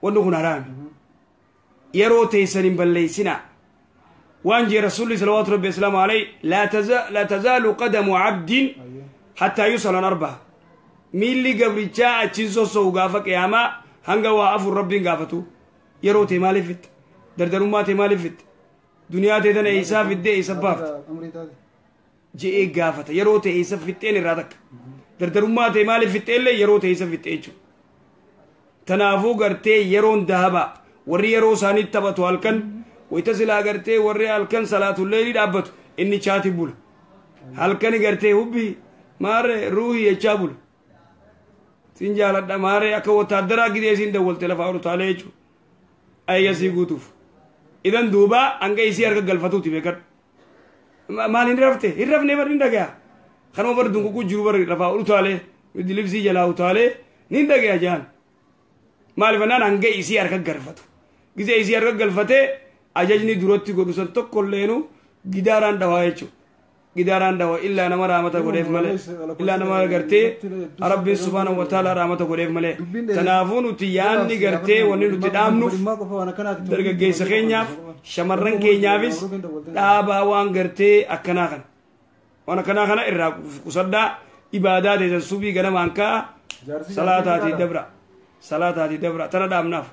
wanni kun haraami. Yeroo teessan hin balleessinaa. Waan jee rasuulli salawaatu rabbi wasalaamu alayhi la tazaalu qadamu abdiin hattaa yus'ala an arba'a. Miilli gabrichaa achiin sossoo'u gaafa qiyaamaa hanga waa afur rabbiin gaafatu. Yeroo tee maaliif fixxe? Dardarummaa tee maaliif fixxe? Duniyaa tee tana eessaa fiddee eessa baafte? Je'ee gaafata. Yeroo ta'e eessa fixxeen irraa takka. Dardarummaa ta'e maaliif fixxee illee yeroo ta'e eessa fixxee jechuudha. Tanaafuu gartee yeroon dahabaa warri yeroo isaanii taphatu halkan wayita silaa gartee warri halkan salaatullee ni dhaabbatu inni chaati bula. Halkani gartee hubbii maarree ruuhii jechaa bulu. Siin jaaladha maarree akka wotaaddaraa gidee siin dawwalte lafaa ol utaalee jechuudha. Ayya sii guutuuf. Idan duuba hanga isii harka galfatuuti beekadhu. Maal hin rafte? Hin rafne bar hin dhagaya. Kanuma bar dunququu jiru bar lafaa ol utaalee libsii jalaa utaalee ni dhagaya jaan. Maaliif annaan hanga isii harka galfatu. Gisee isii harka galfatee ajajni duratti godhu san tokkolleenu gidaaraan dhawaa jechuudha. Gidaaraan dhawaa illaa nama raamata godheef malee illaa nama gartee Rabbiin subhaanahu wa ta'ala raamata godheef malee. Kanaafuu nuti yaadni gartee wanni nuti dhaabnuuf dargaggeessa keenyaaf shamarran keenyaafis dhaabaa waan gartee akkanaa kana. Waan akkanaa kana irraa qusadhaa ibaadaa teessan subii ganamaan ka'a salaataatii dabra. Salaataatii dabra tana dhaabnaaf.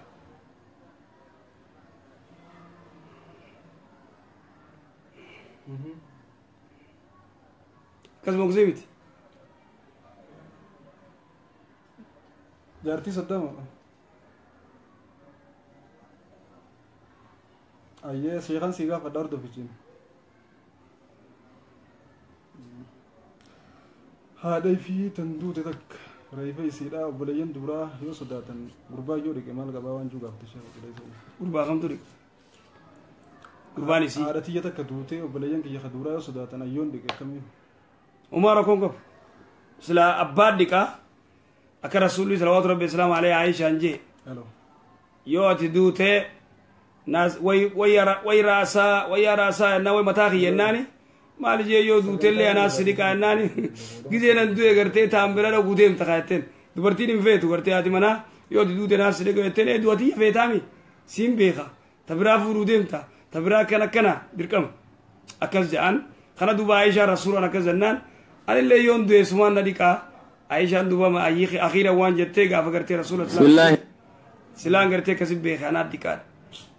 Akkasuma kusee miti. Jaartii 30. Ayyee sheekan sii gaafadha hordofichiin. Haadha fi tan duute takka reefa isiidha obboleeyyan duraa yoo sodaatan gurbaa yoo dhiqe maal qabaa waan jiru gaafate sheekh obboleessa. Gurbaa kamtu dhiqe? Gurbaan isii. Haadha tiyya takka duute obboleeyyan kiyya ka duraa yoo sodaatan ayyoon dhiqe akkamiin? Umar rakkoon qabu. Silaa abbaan dhiqaa akka rasuulli salawaatu rabbi islaam alayhi Aayishaan jee. Yoo ati duutee way raasaa wayyaa raasaa jennaan way mataa kiyya jennaani maali jee yoo duutellee anaas si dhiqaa jennaani gizee nan du'e gartee taan bira dhaquu deemta kaa jetteen dubartiin hin feetu gartee haati manaa yoo ati duute naas si dhiqa jetteen ee du'atii feetaami siin beeka ta biraa fuudhuu deemta ta biraa akkana akkana dirqama akkas jedhan kana duuba Aayishaan rasuulaan akkas jennaan anillee yoon du'e sumaan na dhiqaa Aayishaan duuba akhiira waan jettee gaafa gartee rasuula silaan gartee akkasi beeka anaa dhiqaadha.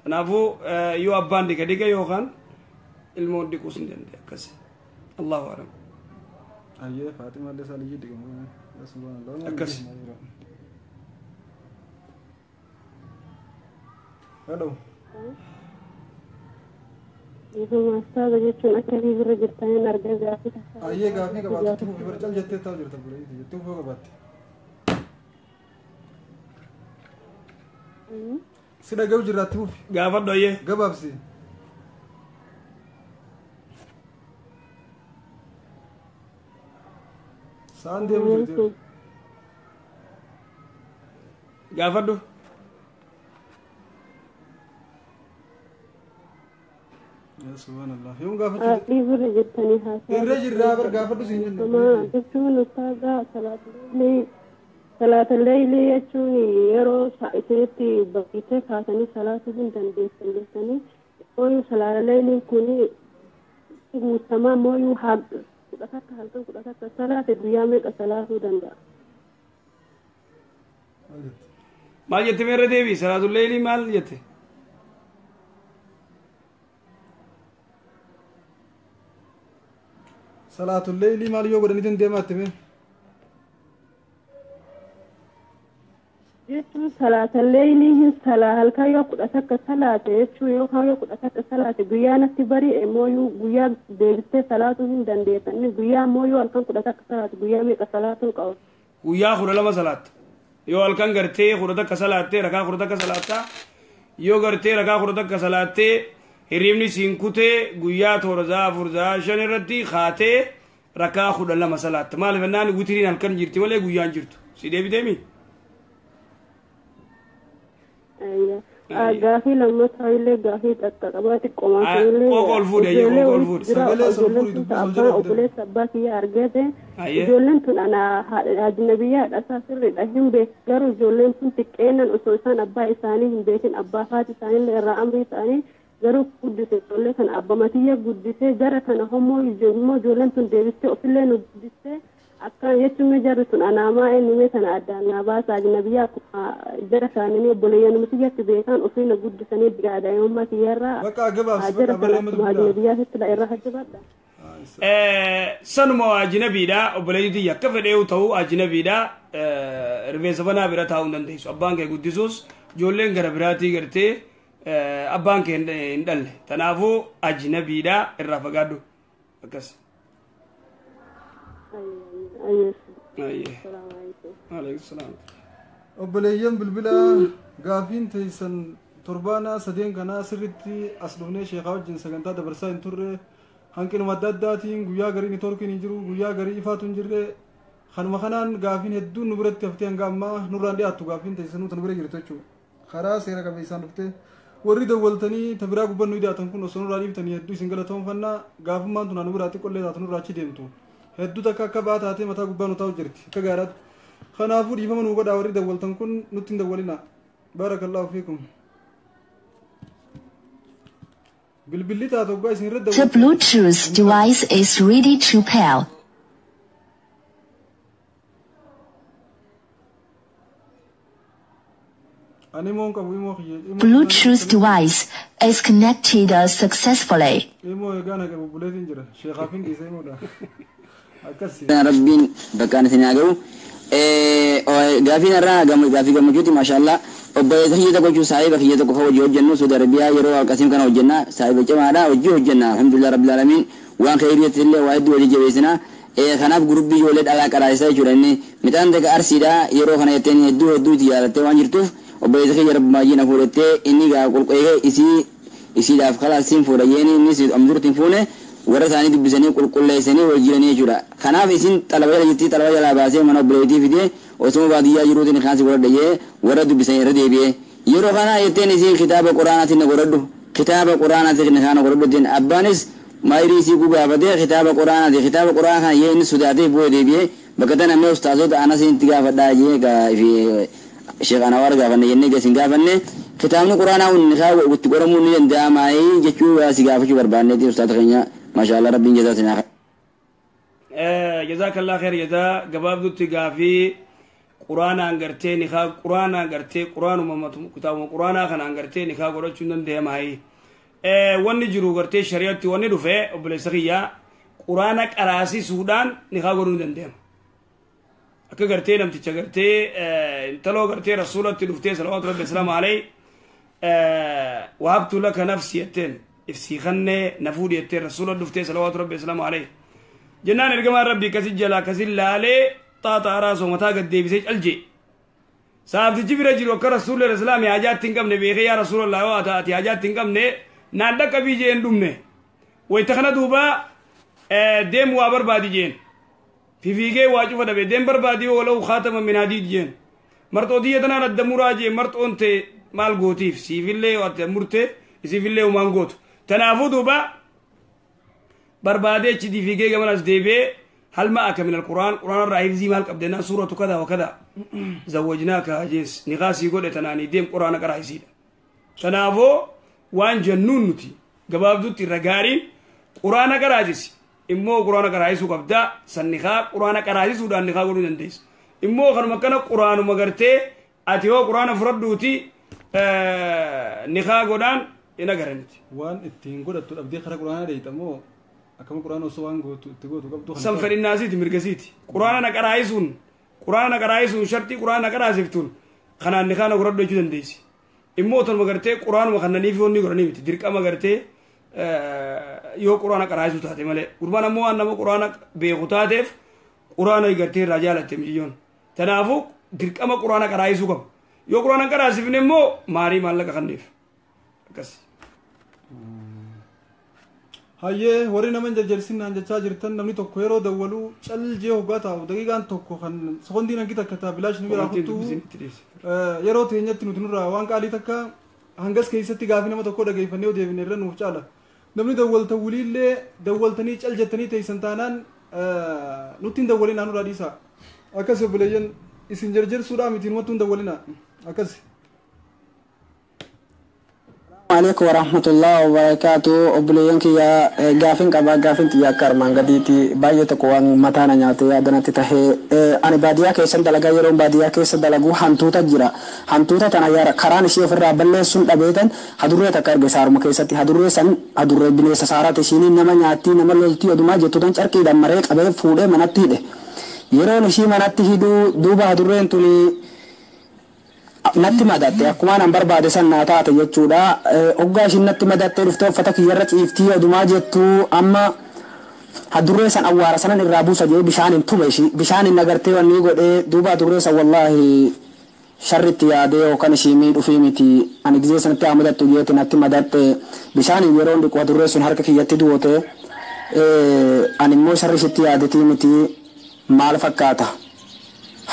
Kanaafuu yoo abbaan dhiqa dhiqa yookaan ilmoon dhiquus hin danda'e akkas. Allahu a'lam. Ayyee Faaximaa illee saaliyyii dhiqamu. Akkas. Hello. Ustaaza jechuun akka bira jirtaniin argaa gaafii. Ayyee gaafii qabaatti fufi bara cal jettee taa'u jirta bulee jettee fufuu qabaatti. Si dhaga'u jirraatti fufi. Gaafadhu ayyee. Gabaabsi. Sa'aan deemu jirti. Gaafadhu. Subhanallah. Yoom gaafachuu? Bira jirtanii haasaa. Irra jirraa bar gaafadhu siin jenne. Jechuun ustaaza salaata leeylii jechuun yeroo isinitti baay'atee kaasanii salaatuu hin dandeessan jettanii ooyuu salaata leeyliin kun guutamaa mooyuu 11 halkan 11 salaate guyyaa meeqa salaatuu danda'a? Maal jette meerra deebii salaatu leeylii maal jette? Salaatu leeylii maal yoo godhanii dandeemaatti mee? Jechuun salaata leeylii hin salaa halkan yoo 11 salaate jechuun yookaan yoo 11 salaate guyyaa natti bari'e mooyuu guyyaa deebistee salaatuu hin dandeessan guyyaa mooyuu halkan 11 salaate guyyaa meeqa salaatuu qaba? Guyyaa 12 salaatta. Yoo halkan gartee 11 salaattee rakaa 11 salaattaa yoo gartee rakaa 11 salaattee hirribni siin kutee guyyaa 7 4 5 irratti kaatee rakaa 12 salaatta. Maaliif jennaan witiriin halkan jirti malee guyyaan jirtu. Si deebiteemi? Gaafii lammataa illee gaafii takka qabaati qomaa illee. Qoqa ol fuudhe ayyee qoqa ol fuudhe. Sagalee ol fuudhe dubbii ol jala obboleessa abbaa kiyya argate. Ijoolleen tun ana ajnabiyyaa dhasaa sirriidha hin beeku garuu ijoolleen tun xiqqeennan osoo isaan abbaa isaanii hin beekin abbaa haati isaanii irraa amrii isaanii garuu guddise ijoollee kana abba matiyya guddisee jara kana hommoo ijoolleen tun deebistee ofillee nu guddistee akka jechuun jarri tun anaamaa eenyumee sana addaan naa baasa ajnabiyyaa akkuma jara isaanii obboleeyyan matiyyatti beekan ofii na guddisanii gaada'ummaa kiyyarraa jara kana akkuma ajnabiyyaa sitti irra hajjabadha. Sanuma ajnabiidha obboleeyyitii akka fedhee ta'u ajnabiidha rifeensa banaa bira taa'uu hin dandeessu abbaan kee guddisuus ijoolleen gara biraatii gartee abbaan kee hin dhalle kanaafuu ajnabiidha irraa fagaadhu akkas. Ayyee. Aleykum salaam. Obboleeyyan bilbila gaafiin teessan torbaana sadeen kanaa sirritti as dhufnee sheekaa wajjin sagantaa dabarsaa hin turre, hanqinuma adda addaatiin guyyaa garii networkiin hin jiru, guyyaa garii ifaatu hin jirre. Kanuma kanaan gaafiin hedduun nu biratti haftee hanga ammaa nurraan dhiyaattu gaafiin teessanuu tan bira jirtu jechuudha. Karaa seera qabeessaan dhuftee warri dawwaltanii ta biraa gubbaan nu dhiyaatan kun osoo nurraa dhiiftanii hedduu isin galatoonfannaa. Gaafummaan tun nu biraa xiqqollee taatu nurraa achi deemtu. Hedduu takka akka ba'aa taatee mataa gubbaa nu taa'u jirti akka gaaraatti. Kanaafuu dhiifama nuu godhaa, warri dawwaltan kun nutti hin dawwalina. Baarakallaahu fiikum. Bilbilli taatu hoggaa isin irra The Bluetooth device is ready to pair. Ani imoon qabu, imoo kiyya. Bluetooth device is connected successfully. Imoo egaa na qabu buleetiin jira. Sheekaafin dhiisa imoodha. Akkasi. Rabbiin bakkaan isin haa ga'u. Gaafiin irraa gaafii gammachuuti, maashaallah. Obboleessa kiyya tokko jechuun saahiba kiyya tokko kan hojii hojjennu Saudi Arabiyaa yeroo akkasiin kana hojjenna, saahiba cimaadha, hojii hojjenna, alhamdulillah rabbil alamin, waan khayriitti illee waa hedduu walii jabeessina. Kanaaf gurubbii ijoollee dhalaa qaraasisaa jechuudha. Inni midhaan takka Arsiidha yeroo kana jetteen hedduu hedduu itti jaalattee waan jirtuuf obboleessa kiyya rabbi na fuudhattee inni gaa qulqulleessee isii isiidhaaf kalaasiin fuudha jeeni innis amdurutti hin fuune, warra isaanii dubbisanii qulqulleessanii wal jiranii jechuudha. Kanaaf isin xalaba jala jirti, xalaba jalaa baasee mana obboleettii fidee osuma baadiyyaa jiruutiin kaansi godhadha jee warra dubbisanii irra deebi'ee. Yeroo kana jetteen isin kitaaba quraanaatiin na godhadhu, kitaaba quraanaatiin na kana godhadhu jetteen. Abbaanis maayirii isii gaafatee kitaaba quraanaati, kitaaba quraanaa kana jee inni sodaatee bu'ee deebi'ee bakka tana mee ustaazota anas itti gaafadhaa jee Sheekh Anawar gaafanne jennee gasin gaafanne, kitaabni quraanaa kun nikaa itti godhamuu ni danda'amaayii jechuu si gaafachuu barbaanneeti, ustaaza keenya. Maashaallah, rabbiin jazaa sinaa. Jazaakallah khair jazaa. Gabaabdutti gaafii quraanaan gartee nikaa quraanaan gartee quraanuma kitaabuma quraanaa kanaan gartee nikaa godhachuu hin danda'amaayii. Wanni jiru gartee shari'atti wanni dhufe, obboleessa kiyyaa, quraana qaraasisuudhaan nikaa godhuu ni danda'ama. Akka gartee namticha gartee intaloo gartee rasuulatti dhuftee salawaatu rabbi wasalaamu alayhi, wahabtu laka nafsi jetteen, ifsii kannee na fuudhi jetteen rasuula dhuftee salawaatu rabbi wasalaamu alayhi. Jennaan ergamaan rabbii akkasi jalaa akkasi laalee xaaxaa raasoo mataa gad deebisee caljee. Saabtichi bira jiru akka rasuulli islaamii hajaatti hin qabne beekee, yaa rasuulallah, yoo ati hajaatti hin qabne naan dhaqqabii jeen dhumne. Wayita kana duuba deemu waa barbaadi jeen. Fifiigee waa cufa dhabe, deem barbaadi, walaw khaatama min hadiid jeen. Marxoo tiyya tanaan adda muraa jeen, marxoon ta'e maal gootiif siifillee adda murte isiifillee homaan gootu. Tanaafuu duuba barbaadee achi fiigee gaman as deebi'ee, hal ma'aka min alquraan, quraan irraa hifzii maal qabde naan, suuratu kada wa kada, zawwajnaaka jees, niqaasii godhe tanaanii deem quraana qaraa'isiidha. Kanaafuu waan jennuun nuti gabaabdutti irra gaariin quraana qaraasisi, immoo quraana qaraasisuu qabdaa san niqaa quraana qaraasisuudhaan niqaa godhuu dandeessa. Immoo kanuma akkana quraanuma gartee ati hoo quraana fudhadhuuti niqaa godhaan hin agaranitti. Waan ittiin godhattu dhabdee karaa quraanaa dheeyxa moo akkama quraana osoo waan gootu itti gootu qabdu kan san fedhinnaasiiti, mirgasiiti. Quraana na qaraayisuun, quraana na qaraayisuun shartii quraana na qaraasiftuun kanaan niqaa na godhadhu jechuu dandeessi. Immoo tanuma gartee quraanuma kannaniif yoonni godhanii miti dirqama gartee yoo quraana qaraayisuu taate malee. Gurbaan ammoo waan nama quraana beeku taateef quraana gartee irraa jaalatte miciyyoon. Kanaafuu dirqama quraana qaraayisuu qaba. Yoo quraana hin qaraasifne immoo maarii maallaqa kanneef. Akkas. Hayyee, warri nama hin jarjarsinaan jechaa jirtan, namni tokko yeroo dawwaluu caljee hoggaa taa'u daqiiqaan tokko kan sekondiin hangi takka ta'a bilaash nu biraa kuttuu yeroo teenyatti nuti nurraa waan qaalii takka hangas keessatti gaafii nama tokko dhageeffannee yoo deebine irra nuuf caala. Namni dawwaltan wuliillee dawwaltanii cal jettanii teessan taanaan nutti hin dawwalinaa, nurraa dhiisaa. Akkas obboleeyyan, isin jarjarsuudhaa miti, numattuu hin dawwalinaa. Akkas. Alaikum warahmatullahi wabarakatuh. Obboleeyyan kiyya, gaafin qaba. Gaafin tiyya akka armaan gadiiti. Baay'ee tokko waan mataa na nyaate yaadanatti tahee, ani baadiyyaa keessan dalagaa. Yeroon baadiyyaa keessa dalagu hantuuta jira. Hantuuta tana yaara karaan ishee ofirraa balleessuun dhabeetan hadurree takka arge saaruma keessatti. Hadurree san, hadurree bineensa saaraati, ishiin nama nyaattii, nama loltii odumaa jettuutan carqiidhaan maree qabee fuudhee manatti hidhe. Yeroon ishii manatti hidhuu duuba hadurreen tuni natti madatte. Akkuma nan barbaade san naa taate jechuudha. Hoggaa ishiin natti madattee dhuftee uffata kiyyarra ciiftii odumaa jettu, amma Hadurree san awwaara sanan irraa buusa jee bishaaniin tume ishii bishaaniin agartee wanni godhee duuba hadurree san wallaahi sharritti yaadee yookaan ishii miidhufii miti ani gizee sanatti haa madattu jeeti natti madatte bishaaniin yeroon dhiqu hadurree sun harka kiyyatti duwote ani immoo sharri ishitti yaadetii miti maal fakkaata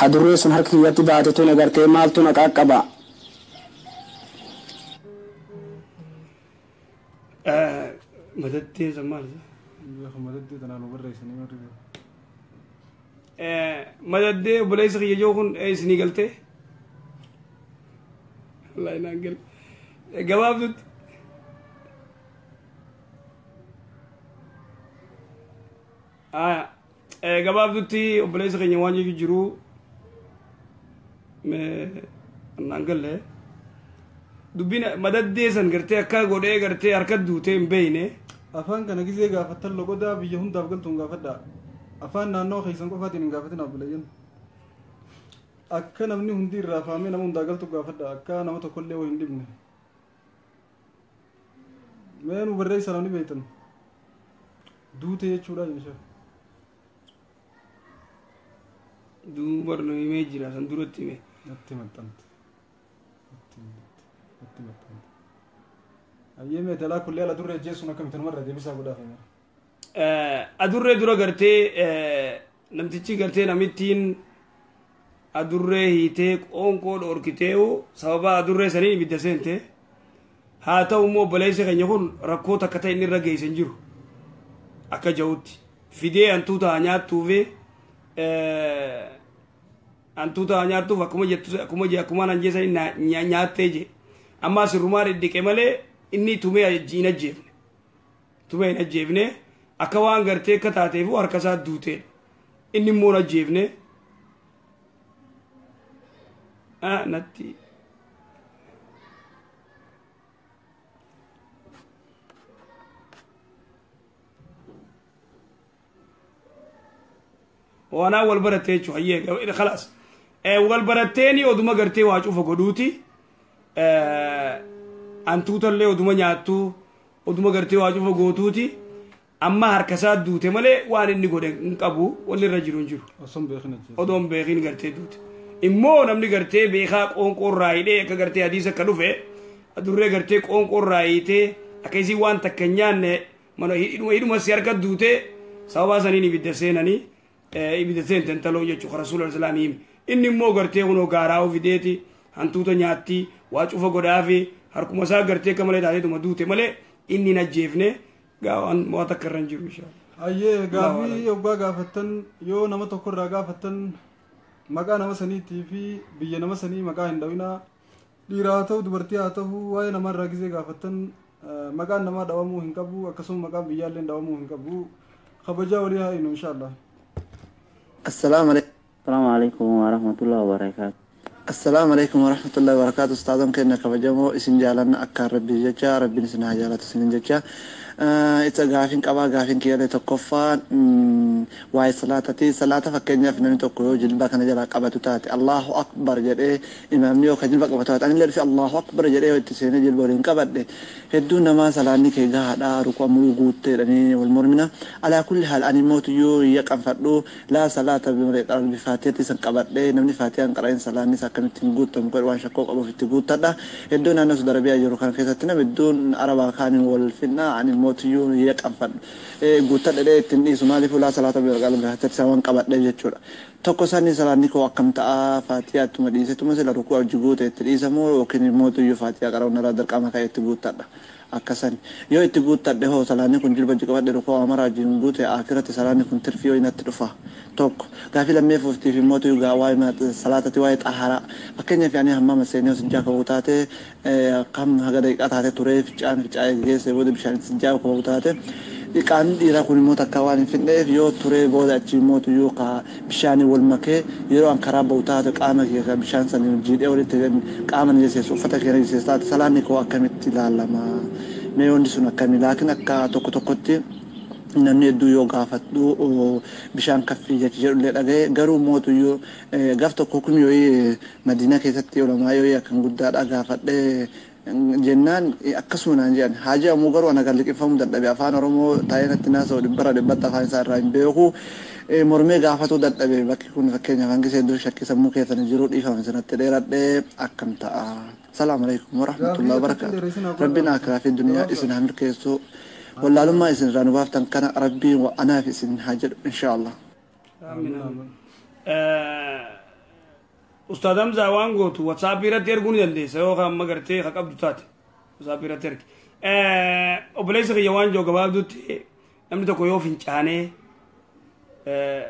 hadurree sun harka kiyyatti baate tun agartee maaltu na qaqqaba. Madattee san maal? Madattee tanaan nu barreessanii warri Madaddee obboleessa kiyya joo kun isinii galtee? Wallaahi naan galle. Gabaabdutti. Gabaabdutti obboleessa keenya waan jechuu jiru naan galle. Dubbiin madaddee san gartee akka godhee gartee harka duutee hin beeyne. Afaan kana gisee gaafattan loqodaa biyya hundaaf galtuun gaafadhaa. Afaan naannoo keessan qofaatiin hin gaafatin abbilayyan. Akka namni hundi irraa faamee nama hundaa galtu gaafadhaa. Akka nama tokkollee waa hin dhibne. Mee nu barreessa namni beektan. Duute jechuudha jechuudha. Duuba nu himee jira san duratti hime. Natti maxxante. Natti maxxante. Ayyee mee dalaa kullee ala durree jeessuun akkamitti namarra deebisaa godhaaf. Adurree dura gartee namtichi gartee namittiin adurree hiitee qoonqoo dhoorkiteewu sababa adurree saniin ibidda seente haa ta'u immoo obboleessi keenya kun rakkoo takka ta'e inni irra geesse hin jiru akka jahutti fidee hantuuta haa nyaattuufi hantuuta haa nyaattuuf akkuma jettu akkuma je akkuma naan jeesanii nyaattee je amma sirrumaa dhidhiqe malee inni tumee hin ajjeefne tumee hin ajjeefne akka waan gartee akka taateefu harka isaa duuteedha inni immoo hin ajjeefne. Natti waanaa wal barattee jechuudha hayyee khalaas wal baratteeni oduma gartee waa cufa godhuuti hantuutallee oduma nyaattu oduma gartee waa cufa gootuuti amma harka isaa duute malee waan inni godhe hin qabu wanni irra jiru hin jiru. Osoo hin beekin gartee duute. Immoo namni gartee beekaa qoonqoo irraa hidhee akka gartee hadiisa akka dhufe adurree gartee qoonqoo irraa hiitee akka isii waan takka hin nyaanne mana hidhuma si harka duute sababa saniin ibidda seenanii ibidda seenten taloo jechuudha rasuula islaamii hime. Inni immoo gartee kunoo gaaraa ofideeti hantuuta nyaatti waa cufa godhaafi harkuma isaa gartee akka malee taateetuma duute malee inni hin ajjeefne waan waa takka irra hin jiru inshaalla. Ayyee gaafii yoggaa gaafattan yoo nama tokko irraa gaafattan maqaa nama saniitii fi biyya nama sanii maqaa hin dhawinaa dhiira haa ta'u dubartii haa ta'u waa'ee namarraa gisee gaafattan maqaan namaa dhawamuu hin qabu akkasuma maqaan biyyaallee dhawamuu hin qabu kabajaa walii haa inu inshaalla. Assalaamu alaikum. Assalaamu alaikum warahmatullahi wabarakatuh. Assalaamu alaikum warahmatullahi wabarakatuh. Ustaazon keenya kabajamoo isin jaalanna akka rabbii jecha rabbiin isin haa jaalatu isin jecha. Isa gaafiin qabaa gaafiin kiyyalee tokkoffaan waa'ee salaatati. Salaata fakkeenyaaf namni tokko yoo jilba kana jalaa qabatu taate Allahu akbar jedhee imaamni yoo ka jilba qabatu taate anillee dhufe Allahu akbar jedhee yoo itti seenee jilba waliin qabadhe hedduu namaa salaanni kee gahaadha rukuu ammoo guutteedhanii wal mormina. Alaa kulli haal ani mootiyyuu hiyya qanfadhu laa salaata bimalee faatiyaatti san qabadhe namni faatiyaa hin qara'in salaanni isaa akkamittiin guuttamu godhe waan shakkoo qabuuf itti guuttadha. Hedduu naannoo Saudi Arabiyaa jiru kana keessatti nama hedduun arabaa kaaniin wal finna ani mootiyyuu hiyya qanfadhu guuttadha dhee ittiin dhiisu maaliif laa salaata bimalee faatiyaatti waan qabadhe jechuudha. Tokko isaanii salaanni koo akkam ta'a faatiyaa ittuma dhiisetuma sila rukuu hojii guute itti dhiisamoo yookiin mootiyyuu faatiyaa qara'uun irraa dirqama ka'e itti guuttadha. Akkasan yoo itti guuttadhe hoo salaanni kun jilba hojii qabadhe rukuu amaraa wajjin guute akiratti salaanni kun tirfii yoo natti dhufa. Tokko gaafii lammeeffuuftiif immoo waa'ee salaatati waa'ee xaharaa fakkeenyaaf ani hammama seenee sijjaa kabuu taate kam haga daqiiqaa taate turee ficaan ficaa'ee geesse booda bishaan sijjaa kabuu taate dhiqaan dhiiraa kun immoo takka waan hin finneef yoo turee booda achi immoo yoo bishaanii wal makee yeroo an karaa bahu taate qaama kee bishaan saniin jiidhee walitti qaama ni jeseessu uffata kee ni jeseessu taate salaanni koo akkamitti ilaalama mee wanti sun akkami laakiin akka tokko tokkotti namni hedduu yoo gaafadhu bishaan kaffii jechi jedhullee dhaga'e garuu mootuyyuu gaaf tokko kun yoo madiinaa keessatti olamaa yoo akkan guddaadha gaafadhee Jennaan akkasuma naan jedhan. Haa jedhamu garuu ana kan liqimfamuu dadhabe afaan Oromoo taa'ee natti naasa'u dhibbara dhibbatti afaan isaa irraa hin beeku. Mormee gaafatuu dadhabe. Bakki kun fakkeenyaaf hangi hedduu shakkii sammuu keessan jiru dhiifame sanatti dheeradhee akkam ta'a. Salaamu alaikum warahmatullahi wabarakaatu. Rabbiin akiraa fi duniyaa isin haa milkeessu. Wallaalummaa isin irraa nu baaftan kana Rabbiin wa anaaf isin haa jedhu inshaallah. Amiin amiin. Ustaad Hamzaa, waan gootu WhatsApp irratti erguu ni dandeessa yookaan amma gartee ka qabdu taate WhatsApp irratti ergi. Obboleessa kiyya, waan jiru gabaabdutti namni tokko yoo fincaanee,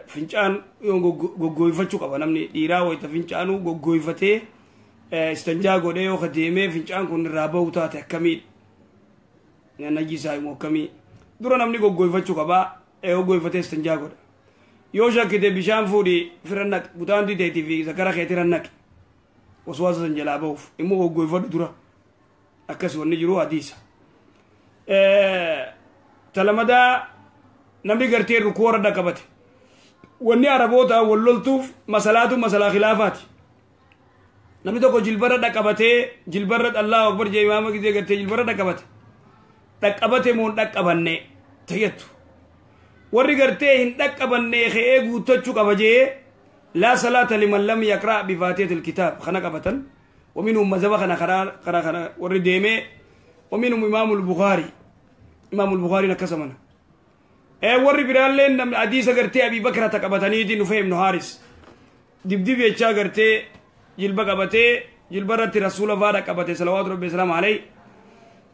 fincaan yoo goggooyfachuu qaba. Namni dhiiraa wayita fincaanuu goggooyfatee istanjaa godhee yoo ka deemee fincaan kun irraa bahu taate akkamiidha? Najisaa immoo akkamii? Dura namni goggooyfachuu qaba, goggooyfatee istanjaa godha. Yoo shakkite bishaan fuudhi fira naqi, butaantii teetii fi zakara keetira naqi, waswaasa san jalaa bahuuf. Immoo goggooyfadhu dura. Akkas wanni jiru hadiisa. Talamadaa, namni gartee rukuu warra dhaqqabate, wanni Araboota wal loltuuf masalaatu masalaa khilaafaati. Namni tokko jilbarra dhaqqabatee, jilbarra "Allahu akbar" jee imaama gizee gartee jilbarra dhaqqabate, dhaqqabate moo hin dhaqqabanne tayyattu. Warri gartee hin dhaqqabanne ka'ee guuttachuu qaba jee, لا صلاة لمن لم يقرأ بفاتحة الكتاب kana qabatan. ومنهم مذهب kana karaa kana warri deemee، ومنهم إمام البخاري، إمام البخاري nakkasamana. Warri biraalleen namni hadiisa gartee Abii Bakrata qabataniitiin dhufee Ibnu Haaris dibdib jechaa gartee jilba qabatee, jilba irratti Rasuula faadha qabate صلوات ربي وسلامه عليه,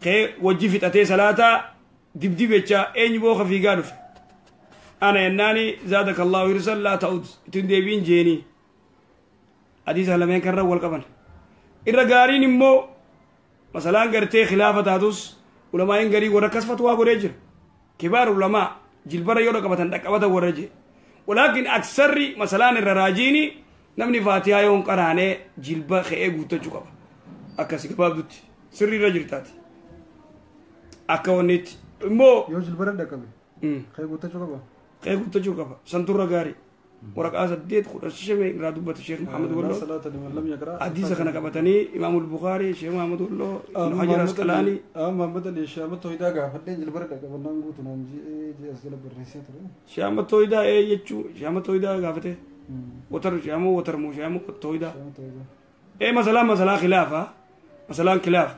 kee wajji fixatee salaataa dibdib jechaa eenyu booka fiigaa dhufe ana yennaani زادك الله حرصا لا تعد, ittiin deebiin jeenii. Hadiisa lameen kanarra wal qaban. Irra gaariin immoo masalaan gartee khilaafa taatus, ulamaa'in garii warra akkas fatwaa godhee jira, kibaar ulamaa, jilbara yoo dhaqqabatan dhaqqabatan warra jee. Walaakin aksarri masalaan irra raajiini namni Faatihaa yoo hin qaraanee jilba ka'ee guuttachuu qaba. Akkasi gabaabdutti sirri irra jirtaati akka wanniitti immoo. Yoo jilbara dhaqqabe ka'ee guuttachuu qaba. Ka'ee guuttachuu qaba, santurra gaarii. Waraqaa 8 15 irraa dubbata Sheekh Muhammad Walloo. صلاة لمن لم يقرأ. Hadiisa kana qabatanii Imaamul Bukaarii, Sheekh Muhammad Walloo, Ibn Hajar Asqalaanii. Muhammad Ali Sheekh Ahmad Tooyidaa gaafadheen jilbara dhaqqabannaan guutu naan ji'ee as jala barreessee ture. Sheekh Ahmad Tooyidaa ee jechuu Sheekh Ahmad Tooyidaa gaafate. Watar Sheekh Ahmad Watar moo Sheekh Ahmad Tooyidaa? Ee, masalaan masalaa khilaafa, masalaan khilaafa,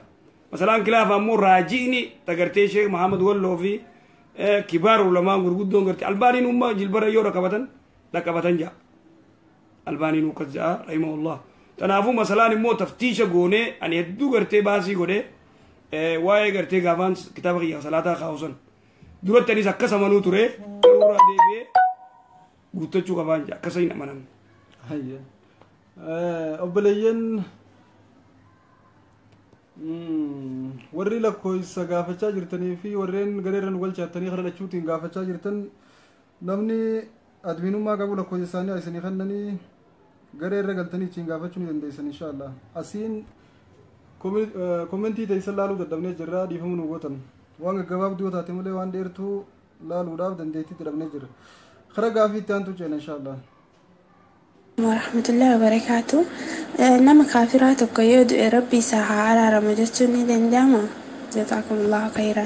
masalaan khilaafa ammoo raaji'ni tagartee Sheekh Muhammad Walloo fi kibaar ulamaan gurguddoon gartee Albaaniin umma jilbara yoo dhaqqabatan dhaqqabatan ja'a. Albaaniin akkas ja'a رحمه الله. Kanaafuu masalaan immoo taftiisha goonee ani hedduu gartee baasii godhee waa'ee gartee gaafaan kitaaba kiyya salaataa kaa'usan duratti anis akkas amanuu ture, garuu irraa deebi'ee guuttachuu qabaan ja'a, akkasa hin amanan. Obboleeyyan warri lakkoofsa gaafachaa jirtanii fi warreen gareerran galchaattanii kara lachuutiin gaafachaa jirtan, namni adminummaa qabu lakkoofsa isaanii isinii kennanii gareerra galtanii ittiin gaafachuu ni dandeessan inshaallah. Asiin commentii teessan laaluu dadhabnee jirra, dhiifamuu nu gootan. Waan gaggabaabduu yoo taate malee waan dheertuu laaluudhaaf dandeettii dhabnee jirra. Kara gaafii itti aantu ceena inshaallah. Warahmatullahi wabarakaatu. Nama kaafiraa tokko yoo du'e Rabbi isaa haa araaramu jechuun ni danda'ama? جزاكم الله خيرا.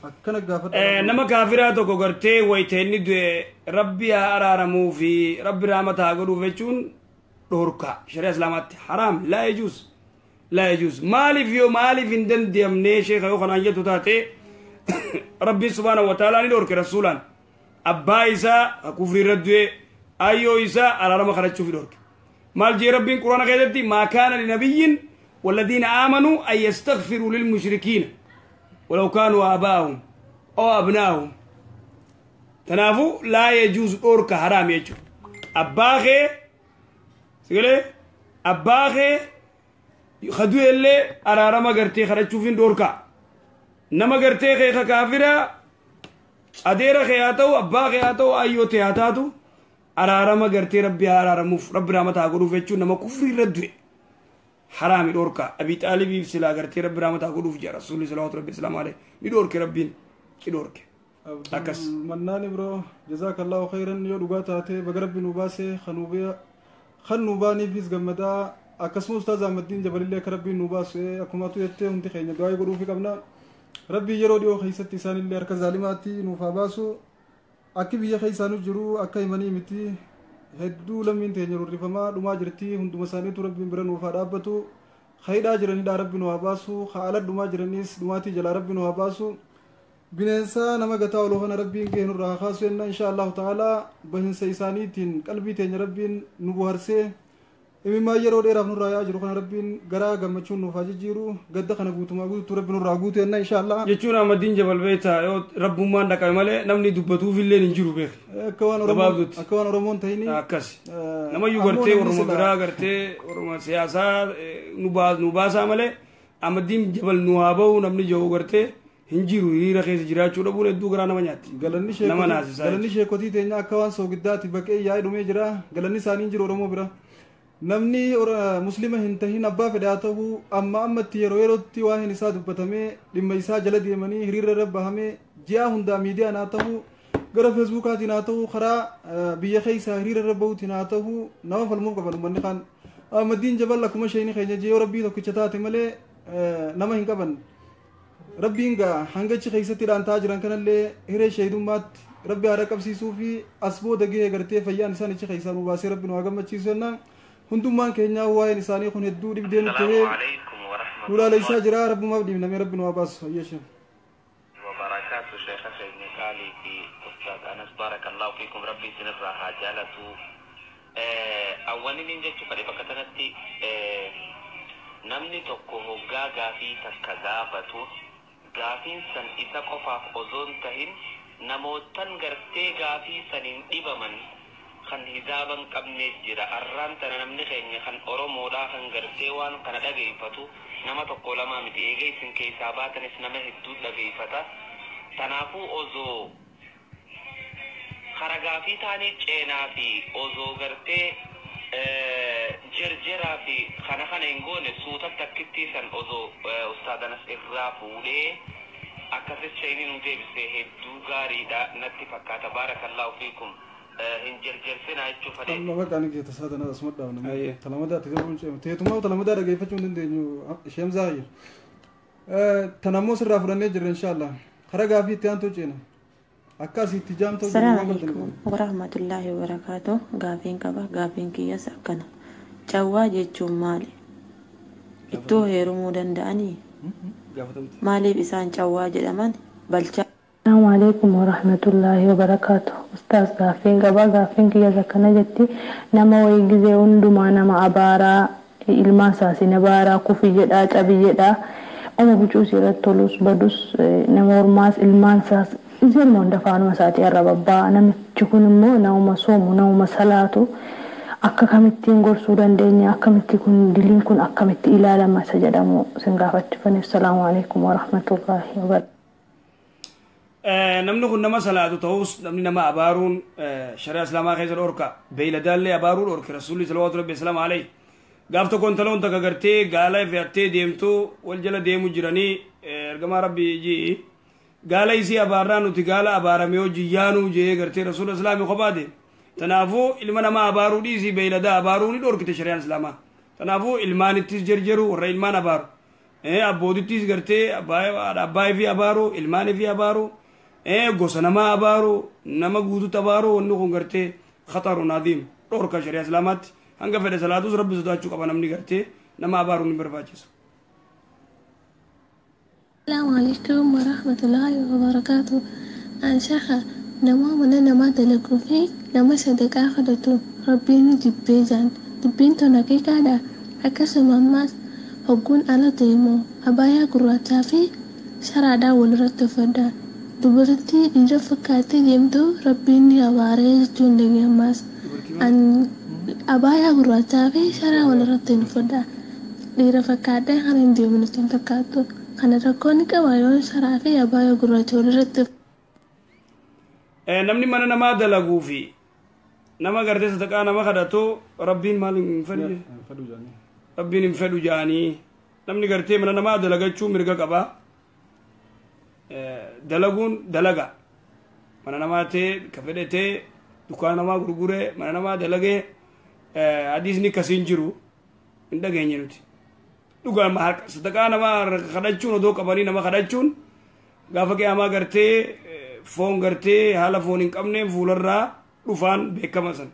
Akkana gaafadha. Nama kaafiraa tokko gartee wayita inni du'e Rabbi haa araaramuu fi Rabbi rahmata haa godhuuf jechuun dhorka, shari'a Islaamaatti haraam, لا يجوز، لا يجوز. Maaliif yoo maaliif hin danda'amne sheeka yoo kanaan jettu taate, Rabbi سبحانه وتعالى ni dhorke Rasuulaan. Abbaa isaa kufrii irra du'e, ayyoo isaa araarama kadhachuuf dhorke. Maal jee Rabbiin Quraana keessatti? ما كان لنبي والذين آمنوا أن يستغفروا للمشركين ولو كانوا آباءهم أو أبناءهم. Kanaafuu لا يجوز, dhorka, haraam jechuudha. Abbaa kee sigalee, abbaa kee kaduu illee araarama gartee kadhachuuf hin dhorka. Nama gartee kee ka kaafira, adeera kee haa ta'u, abbaa kee haa ta'u, ayyoo ta'e haa taatu, araarama gartee Rabbi haa araaramuuf, Rabbi rahmata haa godhuuf jechuun nama kufrii irra du'e haraami, dhorka. Abi Xaalibiif silaa gartee Rabbi rahmata haa godhuuf jedha Rasuulli صلوات ربي وسلامه عليه, ni dhorke, Rabbiin ni dhorke akkas. Mannaan Ibroo, جزاك الله خيرا. Yoo dhugaa taate baga Rabbi nu baase, kan nu baaniifis gammadaa. Akkasuma Ustaaz Ahmaddiin Jabalillee akka Rabbiin nu baasu akkumatu jettee hundi keenya du'aa godhuufi qabna. Rabbii yeroo dhiyoo keessatti isaanillee harka zaalimaatti nuuf haa baasu. Akki biyya keessaa nu jiru akka himanii miti hedduu lammiin teenya rurrifamaa dhumaa jirti. Hunduma isaaniitu Rabbiin bira nuuf haa dhaabbatu. Hidhaa jiranidha Rabbi nu haa baasu. Haala dhumaa jiranis dhumaatii jalaa Rabbi nu haa baasu. Bineensa nama gataa oloo kana Rabbiin gahee nurraa haa kaasu jenna insha Allahu ta'ala. Bahinsa isaaniitiin qalbii teenya Rabbiin nu boharsee imimmaa yeroo dheeraaf nurraa yaa'aa jiru kana Rabbiin garaa gammachuun nuuf haa jijjiiru. Gadda kana guutumaa guutuu Rabbi nurraa guutu jenna insha Allah. Jechuun Ahmaddiin Jabal beektaa yoo rabbummaan dhaqame malee namni dubbatuufillee hin jiru beek. Akka waan Oromoon ta'ini. Akkas. Namayyuu gartee Oromoo biraa gartee Oromoo siyaasaa nu baasaa malee Ahmaddiin Jabal nu haa bahu namni jiru gartee hin jiru hiriira keessa jiraachuu dhabuun hedduu garaa nama nyaatti. Galanni sheekotii teenya akka waan soogiddaatti baqee yaa'ee dhumee jira. Galanni isaanii hin jiru Oromoo bira. Namni muslima hin tahin abbaa fedhe haa ta'u amma ammatti yeroo yerootti waa'een isaa dubbatamee dhimma isaa jala deemanii hiriira irra bahamee ji'a hundaa miidiyaan haa ta'u gara feesbuukaatiin haa ta'u karaa biyya keessaa hiriira irra bahuutiin haa ta'u nama falmuuf qaban uummanni kaan. Ahmaddiin Jabal akkuma sheeyni keenya jee Rabbii tokkicha taate malee nama hin qaban. Rabbiin gaa hangachi keessatti dhaantaa jiran kanallee hiree sheeydummaatti Rabbi haadha qabsiisuu fi as booda gahee gartee fayyaan isaan ichi keessaa nu baasee Rabbi nu haa gammachiisu jennaan. Hundummaan keenyaa waa'een isaanii kun hedduu dhibdee nutti ta'ee nu laalessaa jira. Rabbumaaf dhiibnamee Rabbi nu haa baasu. Ayyeeshe. وبركاته شيخ سيدنا قالي في أستاذ أنس بارك الله فيكم ربي سنرى حاجالته أولا ننجح فلبكتنتي namni tokko hoggaa gaafii takka gaafatu gaafiin san isa qofaaf osoo hin tahin namootan gartee gaafii saniin dhibaman kan hizaaban qabne jira. Arraan tana namni keenya kan Oromoodhaa kan gartee waan kana dhageeffatu nama tokko lamaa miti. Eega isin keessaa baatanis nama hedduu dhageeffata. Tanaafuu osoo kara gaafii taanii ceenaa fi osoo gartee jerjeraa fi kana kana hin goone suuta takkittii san osoo ustaadanas irraa fuudhee akkasis shayni nu deebisee hedduu gaariidha natti fakkaata. Baarakallaahu fiikum. Hin jerjersinaa jechuu fedhe. Amma bakka ani keessa saadana asuma dhaabna. Talamadaa ati garuu hin teetumaa talamadaa dhageeffachuu hin dandeenyu sheemzaa hayya. Tanammoo sirraa fudhannee jirra inshaallah. Karaa gaafii itti aantuu ceena. Akkasitti jaamtoo Assalamu alaikum warahmatullahi wabarakatuh. Gaafiin qaba. Gaafiin kiyyas akkana. Cawwaa jechuun maali? Ittoo heerumuu danda'anii? Maaliif isaan cawwaa jedhaman? Balchaa. Assalamu alaikum warahmatullahi wabarakatuh. Ustaaz gaafiin qaba. Gaafiin kiyyas akkana jetti. Nama wayii gizee hundumaa nama abaaraa ilmaan isaas abaaraa kufi jedhaa cabi jedhaa oma bucuus irratti tolus badus nama ormaas ilmaan isaas Ijoollee hunda faanuma isaatii irra babbaa. Namichi kun immoo nama soomu nama salaatu akka kamittiin gorsuu dandeenya akkamitti kun diliin kun akkamitti ilaalama isa jedhamu sin gaafachuufani. Assalaamu alaikum warahmatullahi wabarakatuh. Namni kun nama salaatu ta'us namni nama abaaruun shari'a islaamaa keessa dhorka beeyladaallee abaaruu dhorke rasuulli salawaatu rabbi salaamu alayhi. Gaaf tokko intaloon takka gartee gaala fe'attee deemtu wal jala deemu jiranii ergamaa rabbi jii gaala isii abaarraa nuti gaala abaarame hojii yaanuu jee gartee rasuula islaamii kophaa deeme. Tanaafuu ilma namaa abaaruu dhiisii beeyladaa abaaruu ni dhorkite shari'aan islaamaa. Tanaafuu ilmaanittis jerjeru warra ilmaan abaaru. Abbootittis gartee abbaa fi abaaru ilmaanii fi abaaru gosa namaa abaaru nama guututti abaaru wanni kun gartee khatarun adiim dhorka shari'a islaamaatti. Hanga fedhe salaatus rabbi sodaachuu qaba namni gartee nama abaaruun hin barbaachisu. Assalamu alaikum warahmatullahi wabarakatuh. An shaha nama mana nama dalaguu fi nama sadaqaa kadhatu Rabbiin jibbee jaan dubbiin tun haqiiqaadha. Akkasuma ammas hogguun ala deemu abaayaa gurraachaa fi sharaadhaan walirratti uffadha. Dubartii dhiira fakkaattee deemtu Rabbiin ni abaaree jechuun dhagee ammas. An abaayaa gurraachaa fi sharaa walirratti hin uffadha. Dhiira fakkaadhee kan hin deemne nutti hin fakkaattu. Kana rakkoon qaba yoo sharaa fi abaayaa gurraacha walirratti. Namni mana namaa dalaguu fi nama gartee sadaqaa nama kadhatu Rabbiin maal hin fedhu? Rabbiin hin fedhu jaanii. Namni gartee mana namaa dalagachuu mirga qaba. Dalaguun dalaga. Mana namaa ta'e ka fedhe ta'e dukkaana namaa gurguree mana namaa dalagee hadiisni akkasiin jiru. Hin dhageenye nuti. Dhugaa sadaqaa nama kadhachuun odoo qabanii nama kadhachuun gaafa qiyaamaa gartee foon gartee haala foon hin qabneen fuularraa dhufaan beekama san.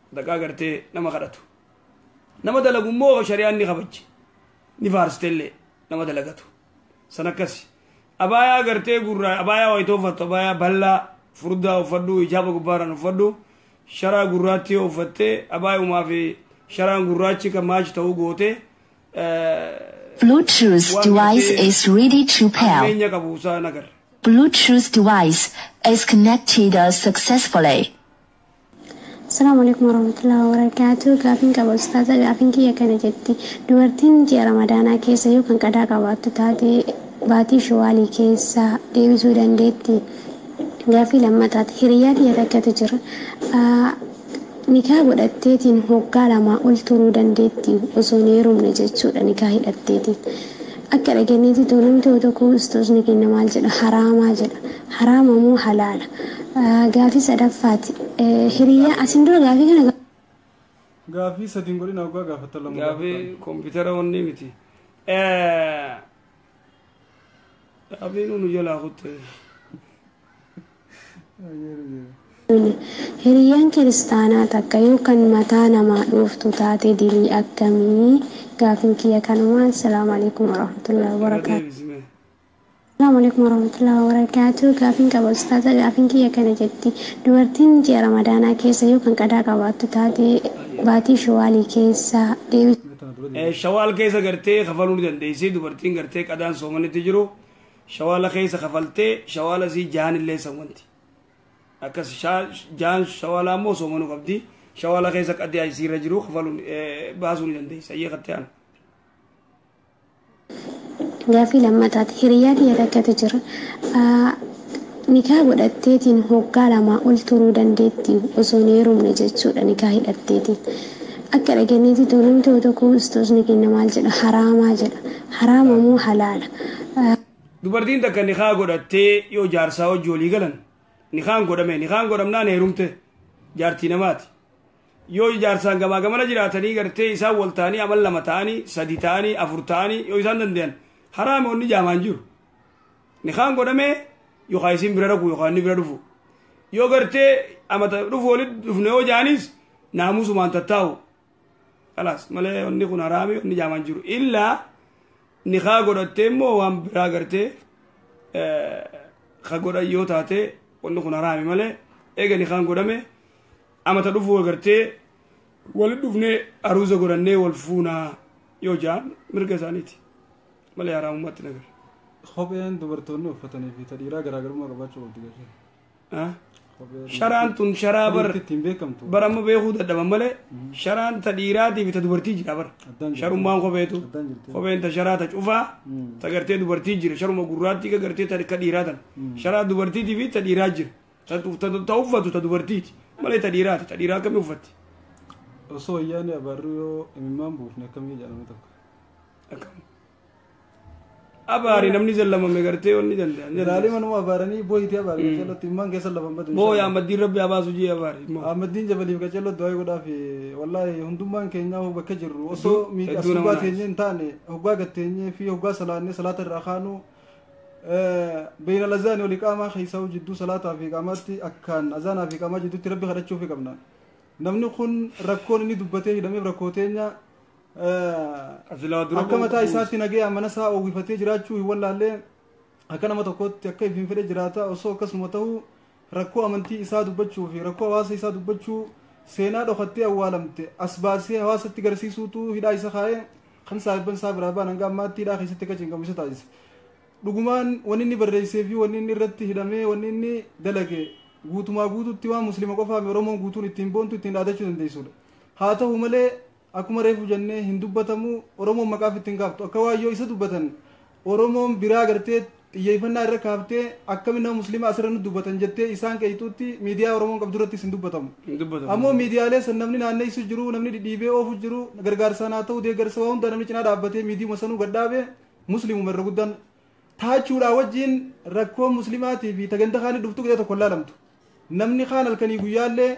Sadaqaa gartee nama kadhatu. Nama dalagu immoo shari'aan ni kabajji. Ni faarsitellee nama dalagatu. San akkasi. Abaayaa gartee gurraa abaayaa wayitoo uffattu abaayaa bal'aa furdaa uffadhu hijaaba gubbaarraan uffadhu sharaa gurraattii uffattee abaayumaa fi sharaan gurraachi kan maachi ta'uu gootee Bluetooth device is ready to pair. Ammeenya qabu isaa nagar. Bluetooth device is connected successfully. Asalaamu alaikum warahmatullahi wabarakatuh. Gaafiin qaba ustaaza, gaafiin kiyya kana jetti. Dubartiin ji'a Ramadaanaa keessa yoo kan qadaa qabaattu taate baatii Shawaalii keessa deebisuu dandeetti. Gaafii lammataati. Hiriyaa kiyya takkatu jira. Nikaa godhatteetiin hoggaa 2 ol turuu dandeetti osoo hin heerumne jechuudha nikaa hidhatteetiin. Akka dhageenyetti namni tokko tokko ustaazni keenya maal jedha haraamaa jedha. Haraama moo halaala? Gaafii sadaffaati. Hiriyaa asin dura gaafii kana gaafii sadiin godhina hoggaa gaafatta lama. Gaafii kompiitara wanni miti. Gaafiin nu jalaa kutte. Hiriyyaan kiristaanaa takka yookaan mataa namaa dhooftu taate dilii akkamii? Gaafiin kiyya kanumaa. Assalaamu alaikum warahmatullahi wabarakatuh. Assalaamu alaikum warahmatullahi wabarakatuh. Gaafiin qaba ustaaza, gaafiin kiyya kana jetti. Dubartiin ji'a Ramadaanaa keessa yookaan qadaa qabaattu taate baatii Shawaalii keessa deebisuu. Shawaal keessa gartee kafaluu ni dandeessi. Dubartiin gartee qadaan soomanitti jiru shawaala keessa kafaltee shawaala sii jahan illee sawwanti. Akkas jahan shawaalaa immoo soomanuu qabdi. Shawaala keessa qadee isiirra jiru kafaluun baasuu ni dandeessi. Ayyee qattee aanu. Gaafii lammataati. Hiriyaa kiyya takkatu jira. Nikaa godhatteetiin hoggaa 2 ol turuu dandeetti osoo hin heerumne jechuudha nikaa hidhatteetiin. Akka dhageenyetti namni tokko tokko ustaazni keenya maal jedha haraamaa jedha. Haraama moo halaala? Dubartiin takka nikaa godhattee yoo jaarsaa hojii olii galan nikaan godhame nikaan godhamnaan heerumte jaartii namaati. Yoo jaarsaan gamaa gamana jiraatanii gartee isaan wal ta'anii amal 2 ta'anii 3 ta'anii 4 ta'anii yoo isaan danda'an haraame onni jaamaan jiru. Nikaan godhame yookaan isin bira dhaqu yookaan inni bira dhufu. Yoo gartee amata dhufu walitti dhufne yoo jaanis naamusumaan tattaa'u. Kalaas malee onni kun haraame onni jaamaan jiru. Illaa nikaa godhattee immoo waan biraa gartee ka godhan yoo taate wanni kun haraame malee eega nikaan godhame amata dhufu gartee walitti dhufnee aruuza godhannee wal fuunaa yoo jaan mirga isaaniiti malee haraamummaatti nagar. Kopheen dubartoonni uffatanii fi dhiiraa garaagarummaa qabaachuu qabdi jechuudha. Sharaan tun sharaa bar bara amma beekuu dadhaban malee sharaan ta dhiiraatii fi ta dubartii jira bara. Sharummaan kopheetu kopheen ta sharaa ta cufaa ta gartee dubartii jira sharuma gurraattii ka gartee ta dhiiraa tan sharaa dubartiitii fi ta dhiiraa jira ta uffatu ta dubartiiti malee ta dhiiraati ta dhiiraa akkamii uffatti. Osoo ayyaanni abaarru yoo imimmaan buufne akkamii jedhame tokko. Akkam. Abaari namni jallamame gartee wanni danda'an. Ilaalii manuma abaaranii booyitii abaaranii qaceellotti immaan keessa lafan badu. Booya Ahmaddiin Rabbi abaasu jee abaari. Ahmaddiin jabaliif qaceellotti du'aa godhaa fi wallaahi hundummaan keenyaa bakka jirru osoo miidhagsubbaa teenyee hin taane hoggaa gatteenyee fi hoggaa salaannee salaata irraa kaanu beeyna lazaani olii qaamaa keessaa jidduu salaataa fi qaamaatti akkaan azaanaa fi qaamaa jidduutti Rabbi kadhachuu fi qabna. Namni kun rakkoon inni dubbatee hidhameef rakkoo teenya akka mataa isaatti nagee mana isaa uwwifatee jiraachuu hin wallaallee akka nama tokkotti akka ifiin fedhe jiraata osoo akkasuma ta'u rakkoo amantii isaa dubbachuu fi rakkoo hawaasa isaa dubbachuu seenaa dhokattee awwaalamte as baasee hawaasatti garsiisuutu hidhaa isa kaa'ee kan saahibban isaa biraa ba'an hanga ammaatti hidhaa keessatti akka cinqamu isa taasise. Dhugumaan wanni inni barreessee fi wanni inni irratti hidhamee wanni inni dalage guutumaa guututti waan musliima qofaa fi Oromoon guutuun ittiin boontu ittiin dhaadachuu dandeessudha. Haa ta'u malee akkuma reefu jennee hin dubbatamu Oromoon maqaaf ittiin kaaftu akka waayyoo isa dubbatan Oromoon biraa gartee xiyyeeffannaa irra kaaftee akkamiin nama musliima asirra nu dubbatan jettee isaan qeeyxuutti miidiyaa Oromoon qabdu irrattis hin dubbatamu. Ammoo miidiyaalee san namni naanneessu jiru namni dhidhiibee oofu jiru gargaarsaan haa ta'u deeggarsa waa hunda namni cinaa dhaabbatee miidiyuma sanuu gadhaabee musliimuma irra guddaan taachuudhaa wajjin rakkoo muslimaatii fi tagantaa kaanii dhuftu qixee tokko laalamtu. Namni kaan halkanii guyyaallee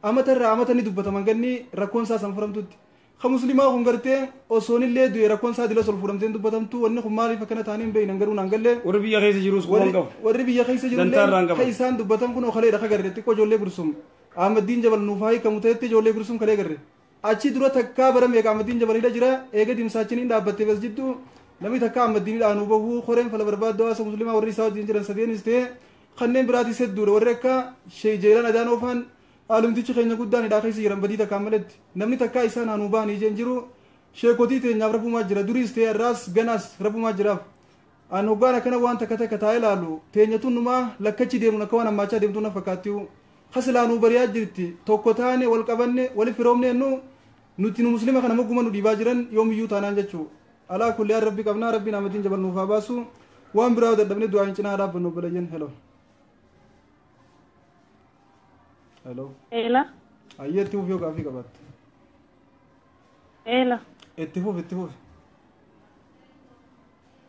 amata irraa amata ni dubbataman ganni rakkoon isaa san furamtutti. Ka muslimaa kun gartee osoonillee du'e rakkoon isaa dila sol fuudhamteen dubbatamtu wanni kun maaliif akkana taanii hin beeknan garuu naan galle. Warri biyya keessa jirus quban qabu. Warri biyya keessa jirullee ka isaan dubbatan kun okaleedha ka garre xiqqoo ijoollee gursum. Ahmaddiin Jabal nuuf haa hiikamu ta'etti ijoollee gursum kalee garre. Achi dura takkaa bara meeqa Ahmaddiin Jabal hidha jira eega dimsaachiniin dhaabbattee bas jiddu namni takkaa Ahmaddiin dhaanuu bahuu koreen fala barbaaddu hawaasa muslimaa warri isaa wajjin jiran sadeenis ta'e kanneen biraatis hedduudha warri akka Sheekh Jeelaan Adaanoo faan Aalumtichi keenya guddaan hidhaa keessa jiran badii takkaan maletti namni takkaa isaan haanuu ba'anii jeen jiru sheekotii teenyaaf rabbumaa jira duriis ta'e irraas ganaas rabbumaa jiraaf an hoggaan akkana waan takka takka taa'ee ilaalu teenyatuun numaa lakkachi deemuun akka waan hammaachaa deemtuu na fakkaattiu kasilaanuu bari'aa jirti tokko taane wal qabanne wali firoomne nu nuti nu muslima kana mogguma nu dhiibaa jiran yoomiyyuu taanaan jechuu alaa kulli haan rabbi qabnaa rabbiin Ahmaddiin Jabal nuuf haa baasu waan biraa dadhabne du'aa hin cinaa dhaabbannu obboleeyyan hello. Hello. Ela. Ayyee itti fufi yoo gaaffii qabaatte. Ela. Itti fufi itti fufi.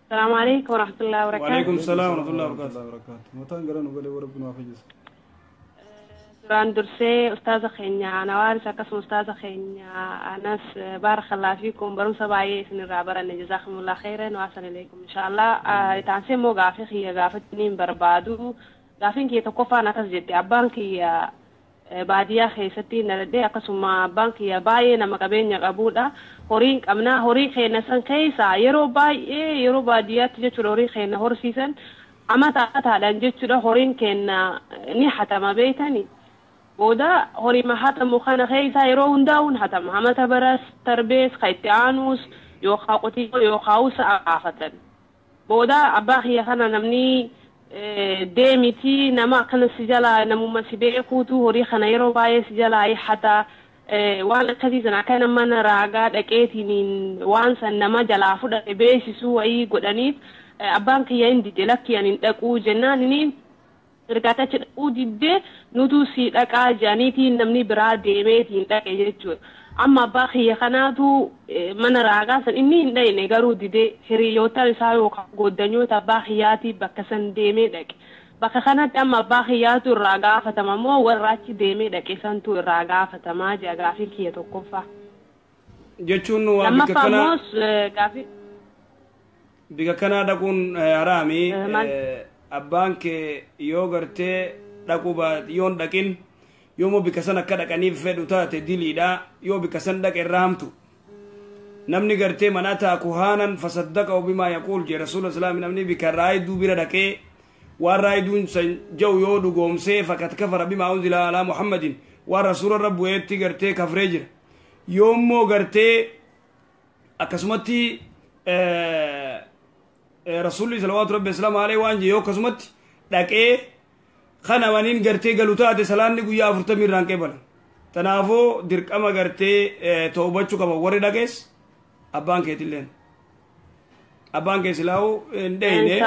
Salaamu alaikum warahmatullahi wabarakatuh. Waalaikum salaam warahmatullahi wabarakatuh. Mataan gara nu galee warra nu fayyisu. Duraan dursee ustaaza keenya Anawaaris akkasuma ustaaza keenya Anas baarakallahu fiikum barumsa baay'ee isinirraa baranne jazaakumullahu khairan wa assalamu alaikum inshaallah. Itaansee immoo gaafii kiyya gaafachuun barbaadu gaafiin kiyya tokkoffaan akkas jette abbaan kiyya baadiyyaa keessatti naladhee akkasuma abbaan kiyya baay'ee nama qabeenya qabudha. Horiin qabnaa horii keenya san keessa yeroo baay'ee yeroo baadiyyaatti jechuudha horii keenya horsiisan amata amataadhaan jechuudha horiin keenya ni hatama beeytani. Booda horii hatamu kana keessa yeroo hundaa'uun hatama amata baras tarbees ka itti aanus yookaan qotiyyoo yookaan sa'a gaafatan. Booda abbaa kiyya kana namni deemiti nama akkana si jalaa namummaa si beekuutu horii kana yeroo baay'ee si jalaa hata waan akkasii sana akka mana raagaa dhaqeetiin waan san nama jalaa fudhate beeksisuu wayii godhaniif abbaan kiyya hin dide lakkii ani hin dhaquu jennaan inni ergaata achi dhaquu didde nutu si dhaqaa jedhaniitiin namni biraa deemeetiin dhaqe jechuudha. Amma abbaa kiyya kanaatu mana raagaa san inni hin dhaqne garuu didee hiriyoota isaa yookaan goddanyoota abbaa kiyyaatii bakka san deemee dhaqe. Bakka kanatti amma abbaa kiyyaatu irraa gaafatama moo warra achi deemee dhaqe santu irraa gaafatamaa jira gaafii kiyya tokkoffaa. Jechuun waan bikka kana bikka kanaa dhaquun haraami abbaan kee yoo gartee dhaquu yoon dhaqin yoommoo bikka san akka dhaqaniif fedhu taate diliidha yoo bikka san dhaqe irraa hamtu namni gartee mana taa kuhaanan fasaddaqahu bimaa yaquul jee rasuula islaami namni bikka raayiduu bira dhaqee waan raayiduun san jau yoo dhugoomsee fakat kafara bimaa unzila alaa muhammadin waan rasuula irra bu'eetti gartee kafree jira yoommoo gartee akkasumatti rasuulli salawaatu rabbi islaamu alayhi waan jee yoo akkasumatti dhaqee kana maniin gartee galu taate salaanni guyyaa 40 irraan qeebala. Tanaafuu dirqama gartee to'achuu qaba warri dhaqees abbaan keetilleen. Abbaan kee silaa'u hin dheyne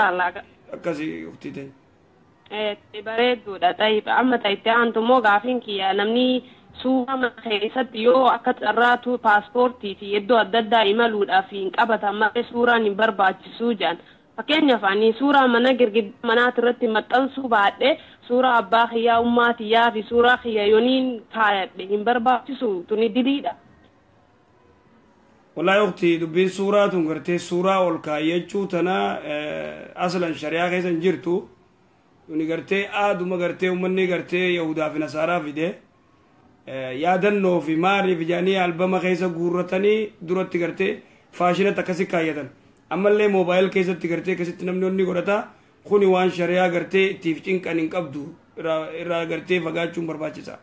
akkasii uftii ta'e. Bareedduudha ta'iif amma ta'itti aantu immoo gaafiin kiyya namni suuraa mana keessatti yoo akka carraatu paaspoortii fi iddoo adda addaa imaluudhaaf hin qabatan malee suuraan hin barbaachisuu jedhan. Fakkeenyaaf ani suuraa mana girgiddaa manaati irratti maxxansuu baadhee suuraa abbaa kiyyaa ummaa tiyyaa fi suuraa kiyya yooniin kaayadhe hin barbaachisu tuni diliidha. Wallahi ukhti dubbiin suuraa tun gartee suuraa ol kaayyachuu tana aslan shari'aa keessa hin jirtu. Tuni gartee aaduma gartee uummanni gartee Yahudaa fi Nasaaraa fide yaadannoo fi maariif jedhanii albama keessa guurratanii duratti gartee faashinatti akkasi kaayyatan. Ammallee moobaayil keessatti gartee akkasitti namni onni godhata kuni waan shari'aa gartee ittiif cinqan hin qabdu irraa gartee fagaachuun barbaachisa.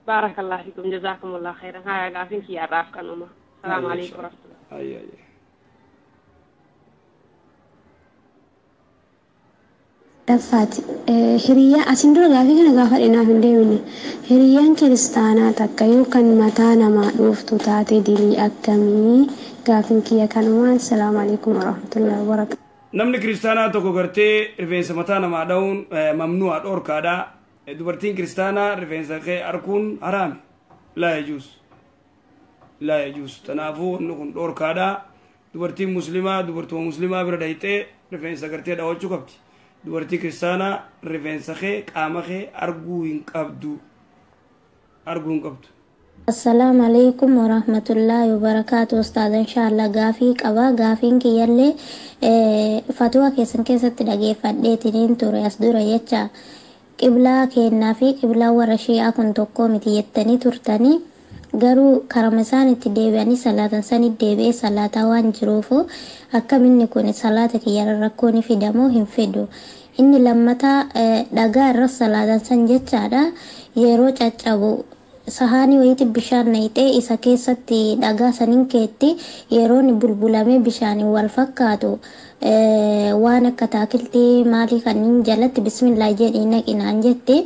Baarakallahu fiikum jazaakumullahu khairan haa gaafiin kiyya irraaf kanuma. Salaamu alaikum warahmatullahi. Ayya ayya. Daffaati hiriyyaa asin dura gaafii kana gaafadhe naaf hin deebine hiriyyaan kiristaanaa takka yookaan mataa namaa dhooftu taate dilii akkamii gaafiin kiyya kanumaan salaamu alaikum warahmatullahi wabarakatuh. Namni kiristaanaa tokko gartee rifeensa mataa namaa dha'uun mamnu'a dhoorkaadha. Dubartiin kiristaanaa rifeensa kee arkuun haraami. Laa yajuus. Laa yajuus. Kanaafuu wanni kun dhoorkaadha. Dubartiin muslimaa dubartuma muslimaa bira dhayxee rifeensa gartee dhawachuu qabdi. Dubartii kiristaanaa rifeensa kee qaama kee arguu hin qabdu. Arguu hin qabdu. Assalaamu alaikum warahmatullaahi wabarakaatu. Ustaaza, inshaallah gaafii qaba. Gaafiin kiyyallee fatuwa keessan keessatti dhageeffadheetiniin ture as dura jecha, qiblaa kennaa fi qiblaa warra Shi'aa kun tokko miti jettanii turtanii, garuu karama isaan itti deebi'anii salaatan sanitti deebi'ee salaataa waan jiruufu, akkaminni kun salaata kiyyarra rakkoo ni fidamoo hin fidu? Inni lammataa, dhagaa irra salaatan san jechaadha, yeroo caccabu sahaanii wayiitti bishaan naqxee isa keessatti dhagaa saniin keetti, yeroo inni bulbulamee bishaaniin wal fakkaatu, waan akka taakiltii maalii kanneen jalatti bismillaa jedhii naqinaan jette,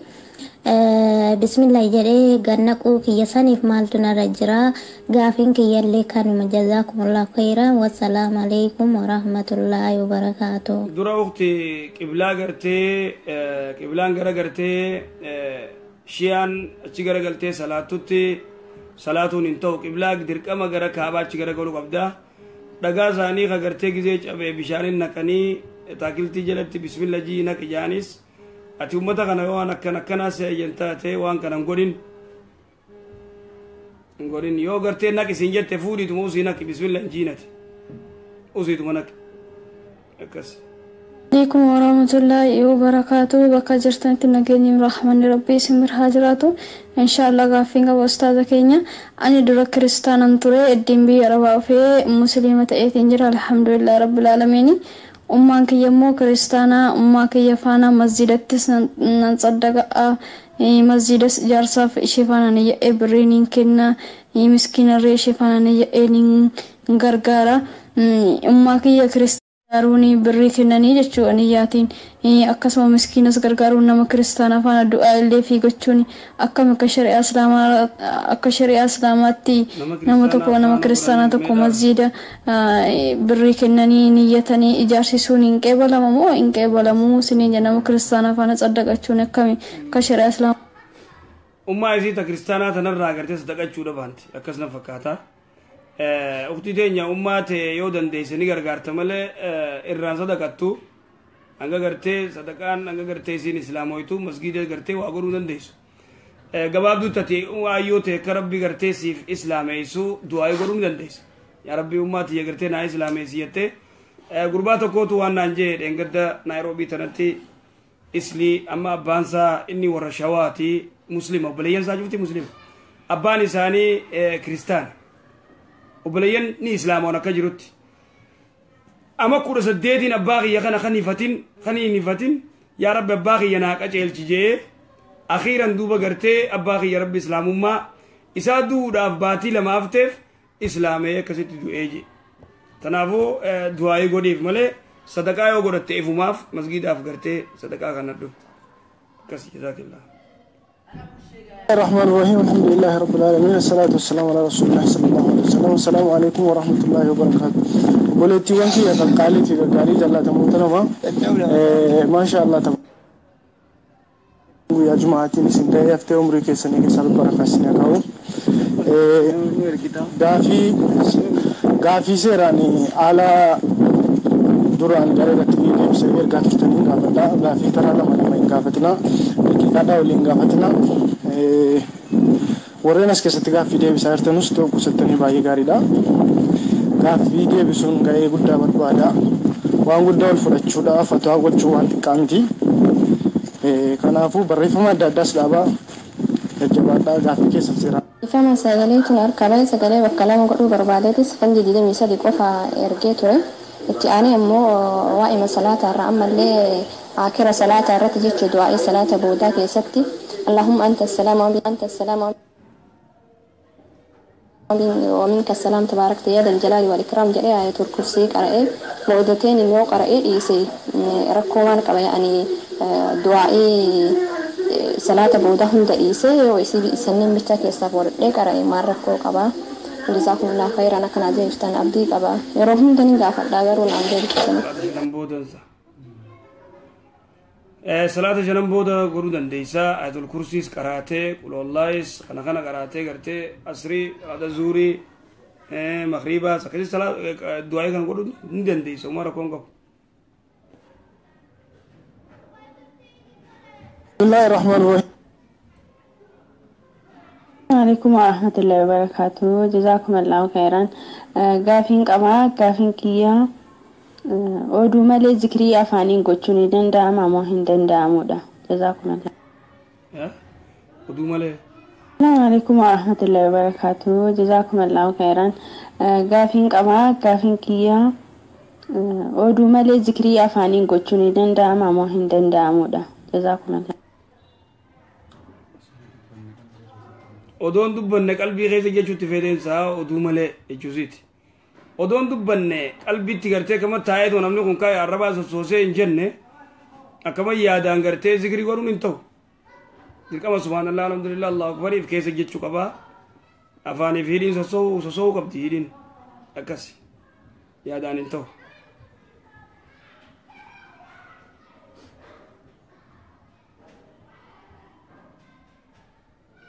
bismillaa jedhee gannaquu kiyya saniif maaltu narra jira? Gaafiin kiyyallee kanuma. Jazaakumullahu khayran, wassalaamu alaikum warahmatullaahi wabarakaatu. Dura ukti, qiblaa gartee qiblaan gara gartee Shiyaan achi gara galtee salaatutti salaatuun hin ta'u. Qiblaa dirqama gara Kaabaa achi gara galuu qabda. Dhagaa isaanii ka gartee gizee cabee bishaanin naqanii taakiltii jalatti bismilla jii naqi jaanis, ati ummata kana waan akkan akkanaa seeyyan taate waan kana hin godhin, hin godhin. Yoo gartee naqi siin jette, fuudhiituma usii naqi, bismilla hin jiinati, usiituma naqi akkas. Alaikum warahmatullahi wabarakatuh. Bakka jirtanitti nageenyi rahmanni Rabbii isin bira haa jiraatu. Inshaallah gaaffiin qaba, ustaaza keenya. Ani dura kiristaanan ture, eddiin biyya Arabaa dhufee musliima ta'eetiin jira, alhamdulillah rabbil aalamiin. Ummaan kiyya immoo kiristaanaa. Ummaa kiyya faana masjidattis nan saddaqa'a, masjidas ijaarsaaf ishee faana ni ya'ee birrii niin kenna, miskiinarree ishee faana ni ya'ee niin gargaara. Ummaa kiyya kiristaanaa gargaaruun birrii kennanii jechuudha niyyaatiin, akkasuma miskiinas gargaaruun, nama kiristaanaa faana du'aa illee fi gochuun akkam akka shari'aa Islaamaatti nama tokko, nama kiristaanaa tokko masjiida birrii kennanii niyyatanii ijaarsisuun hin qeebalama moo hin qeebalamuu siniin? Nama kiristaanaa faana saddaqachuun akkami akka shari'aa Islaamaa? Ummaa isii ta kiristaanaa tanarraa gartee sadaqachuudha baanti, akkas na fakkaata. Uktii teenya, ummaa ta'e yoo dandeesse ni gargaarta malee irraan sadaqattu. Hanga gartee sadaqaan, hanga gartee isiin islaamoytu masgiida gartee waa godhuu dandeessu. Gabaabduu tate aayyoo ta'e akka Rabbi gartee siif islaameessu du'aa godhuu ni dandeessa. Yaa Rabbi, ummaa tiyya gartee naa islaameessi jettee. Gurbaa tokkootu waan naan jee dheengadda Naayiroobii tanatti islii amma abbaansaa inni warra Shawaati, muslima, obboleeyyan isaa cufti muslima, abbaan isaanii kiristaana, obboleeyyan ni islaamoon akka jirutti. Ama 18n abbaa kiyya kana kan hifatin, kan hin hifatin, yaa Rabbi, abbaa kiyya naa qaceelchi jee, akhiiran duuba gartee abbaa kiyya Rabbi islaamummaa isaa du'uudhaaf baatii 2 hafteef islaamee akkasitti du'ee jee. Tanaafuu du'aayii godhiif malee sadaqaa yoo godhatte ifumaaf masgiidaaf gartee sadaqaa kan addu akkas. Jazaakillah. الرحمن الرحيم، الحمد لله رب العالمين، الصلاة والسلام على رسول الله صلى الله عليه وسلم. السلام عليكم ورحمة الله وبركاته. Obboleettiiwwan kiyya qaqqaalii fi gaggaarii jaallatamoota nama, maasha Allah, guyyaa jumaatiin isin ga'ee haftee umrii keessanii keessa barakaa isin haa kaa'u. Gaafii seeraan haala duraan gara irratti ni deebisee ergaa turtanii gaafadha. Gaafii karaa lama lama hin gaafatina. Daqiiqaadhaa waliin gaafatina. Warreen as keessatti gaaffii deebisaa jirtanus ta'u qusattanii baay'ee gaariidha. Gaaffii deebisuun ga'ee guddaa barbaada. Waan guddaa ol fudhachuudha. Fatwaa gochuu waan xiqqaa miti. Kanaafuu barreeffama adda addaas dhaabaa, jajjabaadhaa, gaaffii keessan seeraan. Ifama, sagalee tun harka bahe, sagalee bakka lama godhuu barbaadeetis fanji 23 qofa ergee ture. Itti aanee immoo waa'ima salaata irraa ammallee akira salaata irratti jechuu, du'aa'ii salaata boodaa keessatti "اللهم أنت السلام أنت السلام ومنك السلام تباركت يا ذا الجلال والإكرام" jedhee ayatul kursii qara'ee mawdateen immoo qara'ee dhiise, rakkoo waan qaba? Yaani du'aa'ii salaata booda hunda dhiise yoo isii isanneen bichaa keessaa fudhadhee qara'e maal rakkoo qaba? جزاكم الله خيرا. Akkanaa deebiftan abdii qaba. Yeroo hunda ni gaafadha, garuu naan deebiftan. Salaata shanan boodansa. Salaata shanan booda godhuu dandeessa. Ayatul kursiis qaraatee, qulwallaayis kana kana qaraatee, gartee asrii, salaata zuurii, makriibaas akkasii du'aa'ii kana godhuu ni dandeessa. Uma rakkoon qabu. بسم الله الرحمن الرحيم. Alaikum warahmatullahi wabarakatuh. Jazakumullahu khairan. Gaafiin qabaa, gaafiin kiyyaa oduu malee zikrii afaaniin gochuun ni danda'ama moo hin danda'amudha? Jazakumullah. Oduu malee. Assalamu alaikum warahmatullahi wabarakatuh. Jazakumullahu khairan. Gaafiin qabaa, gaafiin kiyyaa oduu malee zikrii afaaniin gochuun ni danda'ama moo hin danda'amudha? Jazakumullah. Odoon dubbanne qalbii keessa jechuutti fedheensaa oduu malee jechuusiiti. Odoon dubbanne qalbiitti gartee kama taa'eetoo namni kun kaa'e arrabaa sossoosee hin jenne akkama yaadaan gartee zikrii godhuun hin ta'u. Dirqama subhaanallah alhamdulillah allahu akbariif keessa jechuu qabaa. Afaaniif hidhiin sossoo'uu qabdi hidhiin akkas yaadaan hin ta'u.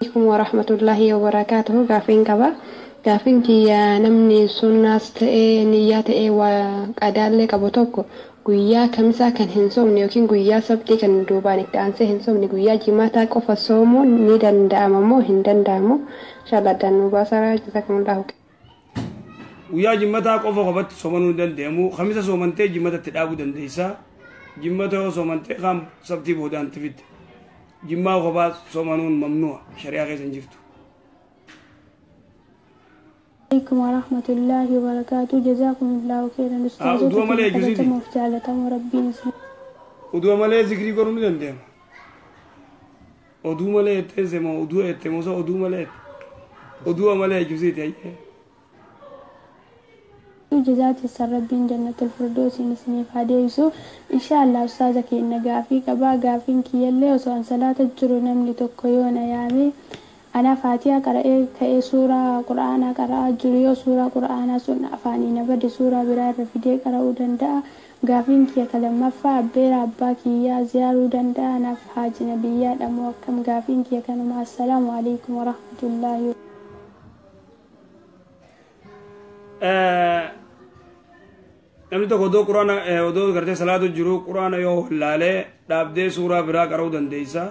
Alaikum warahmatullahi wabarakatuh. Gaafiin qaba. Gaafiin kiyya namni sunnaas ta'ee niyyaa ta'ee waa qadaallee qabu tokko guyyaa kamisaa kan hin soomne yookiin guyyaa sabtii kan duubaan itti aansee hin soomne guyyaa jimaataa qofa soomuun ni danda'ama moo hin danda'amu? Inshallah addaan nu baasaa. Jazakumullahu. Guyyaa jimmataa qofa qofatti soomanuu hin danda'amu. Kamisa soomantee jimmatatti dhaabuu dandeessa. Jimmata yoo soomantee kan sabtii boodaan fidde. Jimmaa kophaa soomanuun mamnu'a shari'aa keessa hin jirtu. Alaikum warahmatullahi wabarakatuh. Jazakumullahu khairan. Oduu malee jechuusiiti. Kabajamoof jaalatamoo Rabbiin isin. Oduu malee zikrii godhuun ni danda'ama. Oduu malee ettee moo oduu ettee moo oduu malee oduu malee jechuusiiti ayyee. Jazaati Rabbiin jannatul firdausiin isiniif haa deebisu. Inshaallah ustaaza keenya gaafii qabaa. Gaafiin kiyyallee osoo an salaata jiru namni tokko yoo na yaame ana faatihaa qara'ee ka'ee suuraa qura'aanaa qara'aa jiru yoo suuraa qura'aanaa sun afaanii na bade suuraa biraa irra fidee qara'uu danda'a. Gaafiin kiyya ka lammaffaa abbeera abbaa kiyyaa ziyaaruu danda'a. Anaaf haajina biyyaa dhamoo akkam? Gaafiin kiyya kanuma. Assalaamu alaikum warahmatullaahi. Namni tokko odoo quraana odoo gartee salaatu jiru quraana yoo wallaalee dhaabdee suuraa biraa qara'uu dandeessa.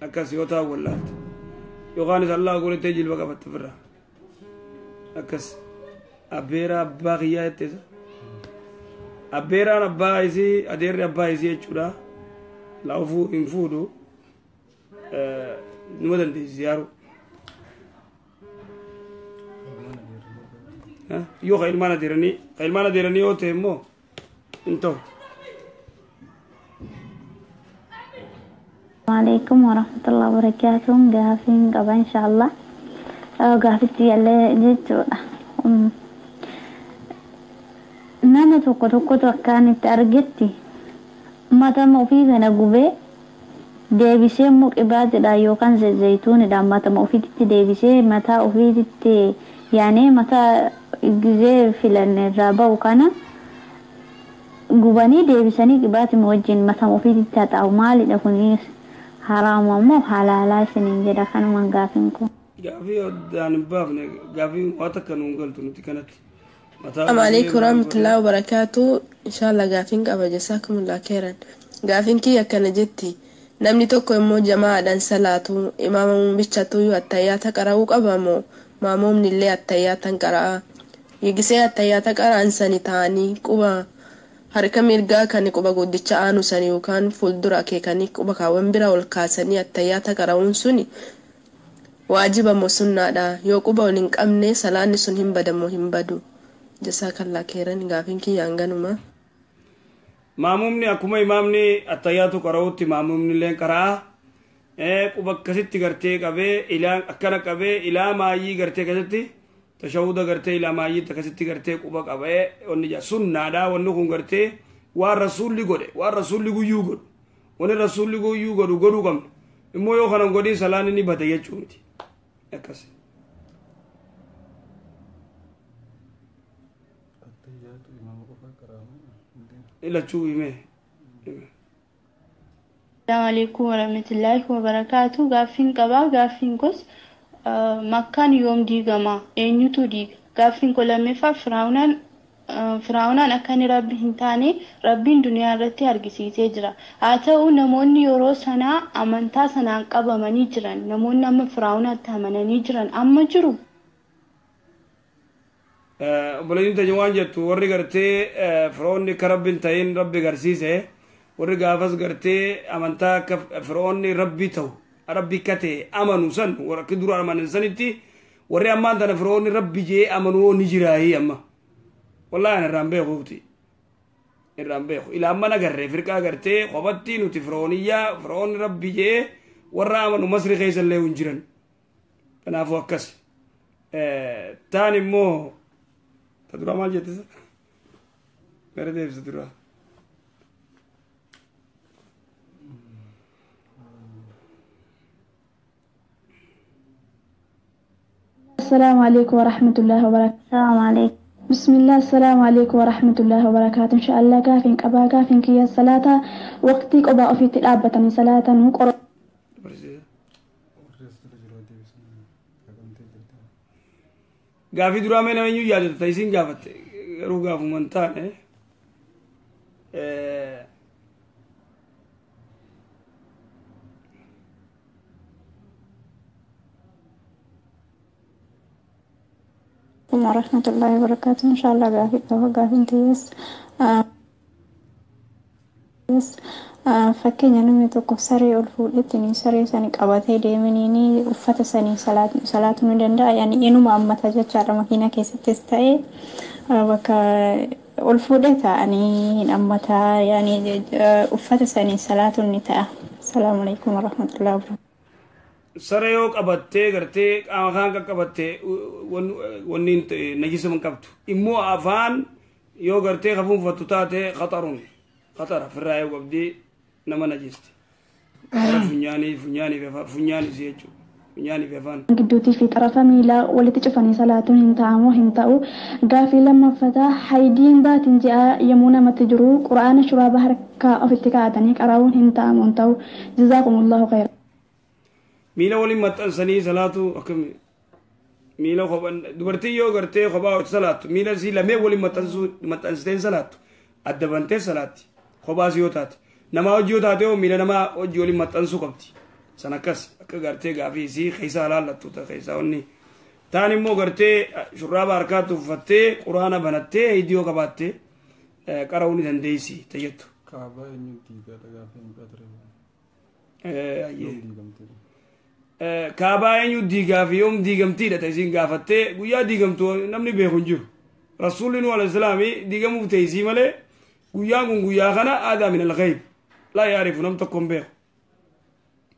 Akkas yoo ta'u wallaalte. Yookaan isa Allah godhattee jilba qabatte ofirraa. Akkas abbeera abbaa kiyyaa jetteessa. Abbeeraan abbaa isii adeerri abbaa isii jechuudha. Laafuu hin fuudhu numa dandeessi ziyaaruu. Yoo ka ilmaan adeeranii yoo ta'e immoo hin ta'u. Alaikum warahmatullahi wabarakatuh. Gaafiin qaba inshallah. Gaafitti yaallee jechuudha. Nama tokko tokkotu akkaan itti argetti matama ofii kana gubee deebisee immoo qibaatidhaan yookaan zayituunidhaan matama ofiitti deebisee mataa ofiitti yaani mataa gizee filanne irraa ba'u kana gubanii deebisanii qibaatima wajjin matama ofiitti haxaa'u. Maalidha kunis? Haraama moo halaalaa isiniin jedha kanumaan gaafiin kun. Gaafii addaan hin baafne gaafii waa takka nuun galtu nuti kanatti. Assalamu alaikum warahmatullahi wabarakatuh. Inshallah gaafiin qaba. Jazakumullahu khairan. Gaafiin kiyya akkana jetti. Namni tokko immoo jamaadhaan salaatu imaama muummichatu attayyaata qara'uu qaba moo maamoomni illee attayyaatan qara'a? Yegisee attayyaata qara'an sani ta'anii quba harka mirgaa kan quba guddicha aanu sani yookaan fuuldura akeekanii quba kaawwan bira ol kaasanii attayyaata qara'uun suni waajiba moo sunnaadha? Yoo quba ol hin qabne salaanni sun hin badamoo hin badu? Jazakallah khairan. Gaafiin kiyya hanganuma. Maamumni akkuma imaamni attayyaatu qara'utti maamumni illee qara'a. Quba akkasitti gartee qabee ilaa akkana qabee ilaa maayyii gartee akkasitti tashawuda gartee ilaa maayyii akkasitti gartee quba qabee wanni jaa sunnaadha. Wanni kun gartee waan rasuulli godhe waan rasuulli guyyuu godhu wanni rasuulli guyyuu godhu godhuu qabna. Immoo yoo kanan godhin salaanni ni bada jechuu miti akkas. Ilachuu hime. Assalamu alaikum warahmatullahi wabarakatuh. Gaaffiin qabaa. Gaaffiin kos makkaan yoom diigama? Eenyutu diiga? Gaaffiin koo lammaffaa Firaa'unaan Firaa'unaan akka inni rabbi hin taane rabbiin duniyaa irratti argisiisee jira. Haa ta'u namoonni yeroo sanaa amantaa sanaan qabamanii jiran, namoonni amma Firaa'unaatti amananii jiran amma jiru. Obboleeyyiin teenya waan jettu, warri gartee firoonni akka rabbi hin ta'in rabbi garsiise, warri gaafas gartee amantaa akka firoonni rabbi ta'u, rabbi akka ta'e amanu san, warra akka dura amanan sanitti, warri ammaan tana firoonni rabbi jee amanuu ni jiraayii amma. Wallaahi ani irraan beekuuti. Irraan beeku. Ila amma nagarree firqaa gartee kophatti nuti firooniyyaa firoonni rabbi jee warra amanu Masri keessa illee hin jiran. Kanaafuu akkas. Taan immoo ta duraa maal jettisa? Gara deebisa duraa. السلام عليكم ورحمة الله وبركاته. السلام عليكم. بسم الله. السلام عليكم ورحمة الله وبركاته. إن شاء الله gaafin qaba. Gaafin kiyya salaata waqtii qophaa ofiitti dhaabbatanii salaatan qoro. Gaafii duraa mee nama eenyu yaadata ta'e isiin gaafatte, garuu gaafuma hin taane. ورحمة الله وبركاته. إن شاء الله gaafii qaba. Gaafin tiyyas fakkeenya namni tokko saree ol fuudhetti saree sani qabatee deemanii uffata sanii salaatuu ni danda'a? Yani inuma ammata jechaadha. Makiina keessattis ta'e bakka ol fuudhee taa'anii hin ammataa, yani uffata sanii salaatuun ni ta'a. Salaamu alaikum warahmatullahi wabarakatuh. Saree yoo qabattee gartee qaama kaan qaqqabattee, wanni najisa hin qabdu. Immoo afaan yoo gartee kafuunfattu taate, khaxarun khaxara firraa yoo qabdii nama najisti. Gara funyaanii funyaanii fi funyaan isii jechuudha. Funyaanii fi afaan. Gidduutii fi xarafa miilaa walitti cufanii salaatuun hin ta'amu hin ta'u? Gaafii lammaffataa, haydiin baatiin ji'a yommuu namatti jiru quraana shuraaba harkaa ofitti kaa'atanii qara'uun hin ta'amu hin ta'u? Jazaakumullahu khayra. Miila waliin maxxansanii salaatu akkami? Miila kophaan dubartii yoo gartee kophaa hojii salaattu, miila isii lameen waliin maxxansuu maxxansiteen salaattu, adda bantee salaatti kophaas yoo taate. Namaa hojii yoo taate hoo, miila namaa hojii waliin maxxansuu qabdi. San akkas akka gartee gaafii isii keessaa laallattu ta'a keessaa wanni. Taan immoo gartee shurraaba harkaatti uffattee quraana banattee hidii yoo qabaatte qara'uu ni dandeessi tayyattu. Kaabaa eenyu diigaadha gaafii hin ture. Ayyee. Kaabaa eenyu diigaa fi yoom diigamtiidha ta'e isiin gaafattee. Guyyaa diigamtu namni beeku hin jiru. Rasuulli nu alayhi salaami diigamuuf teessii malee guyyaan kun guyyaa kana aadaa min al-ghayb laa yaarifu, nam tokko hin beeku.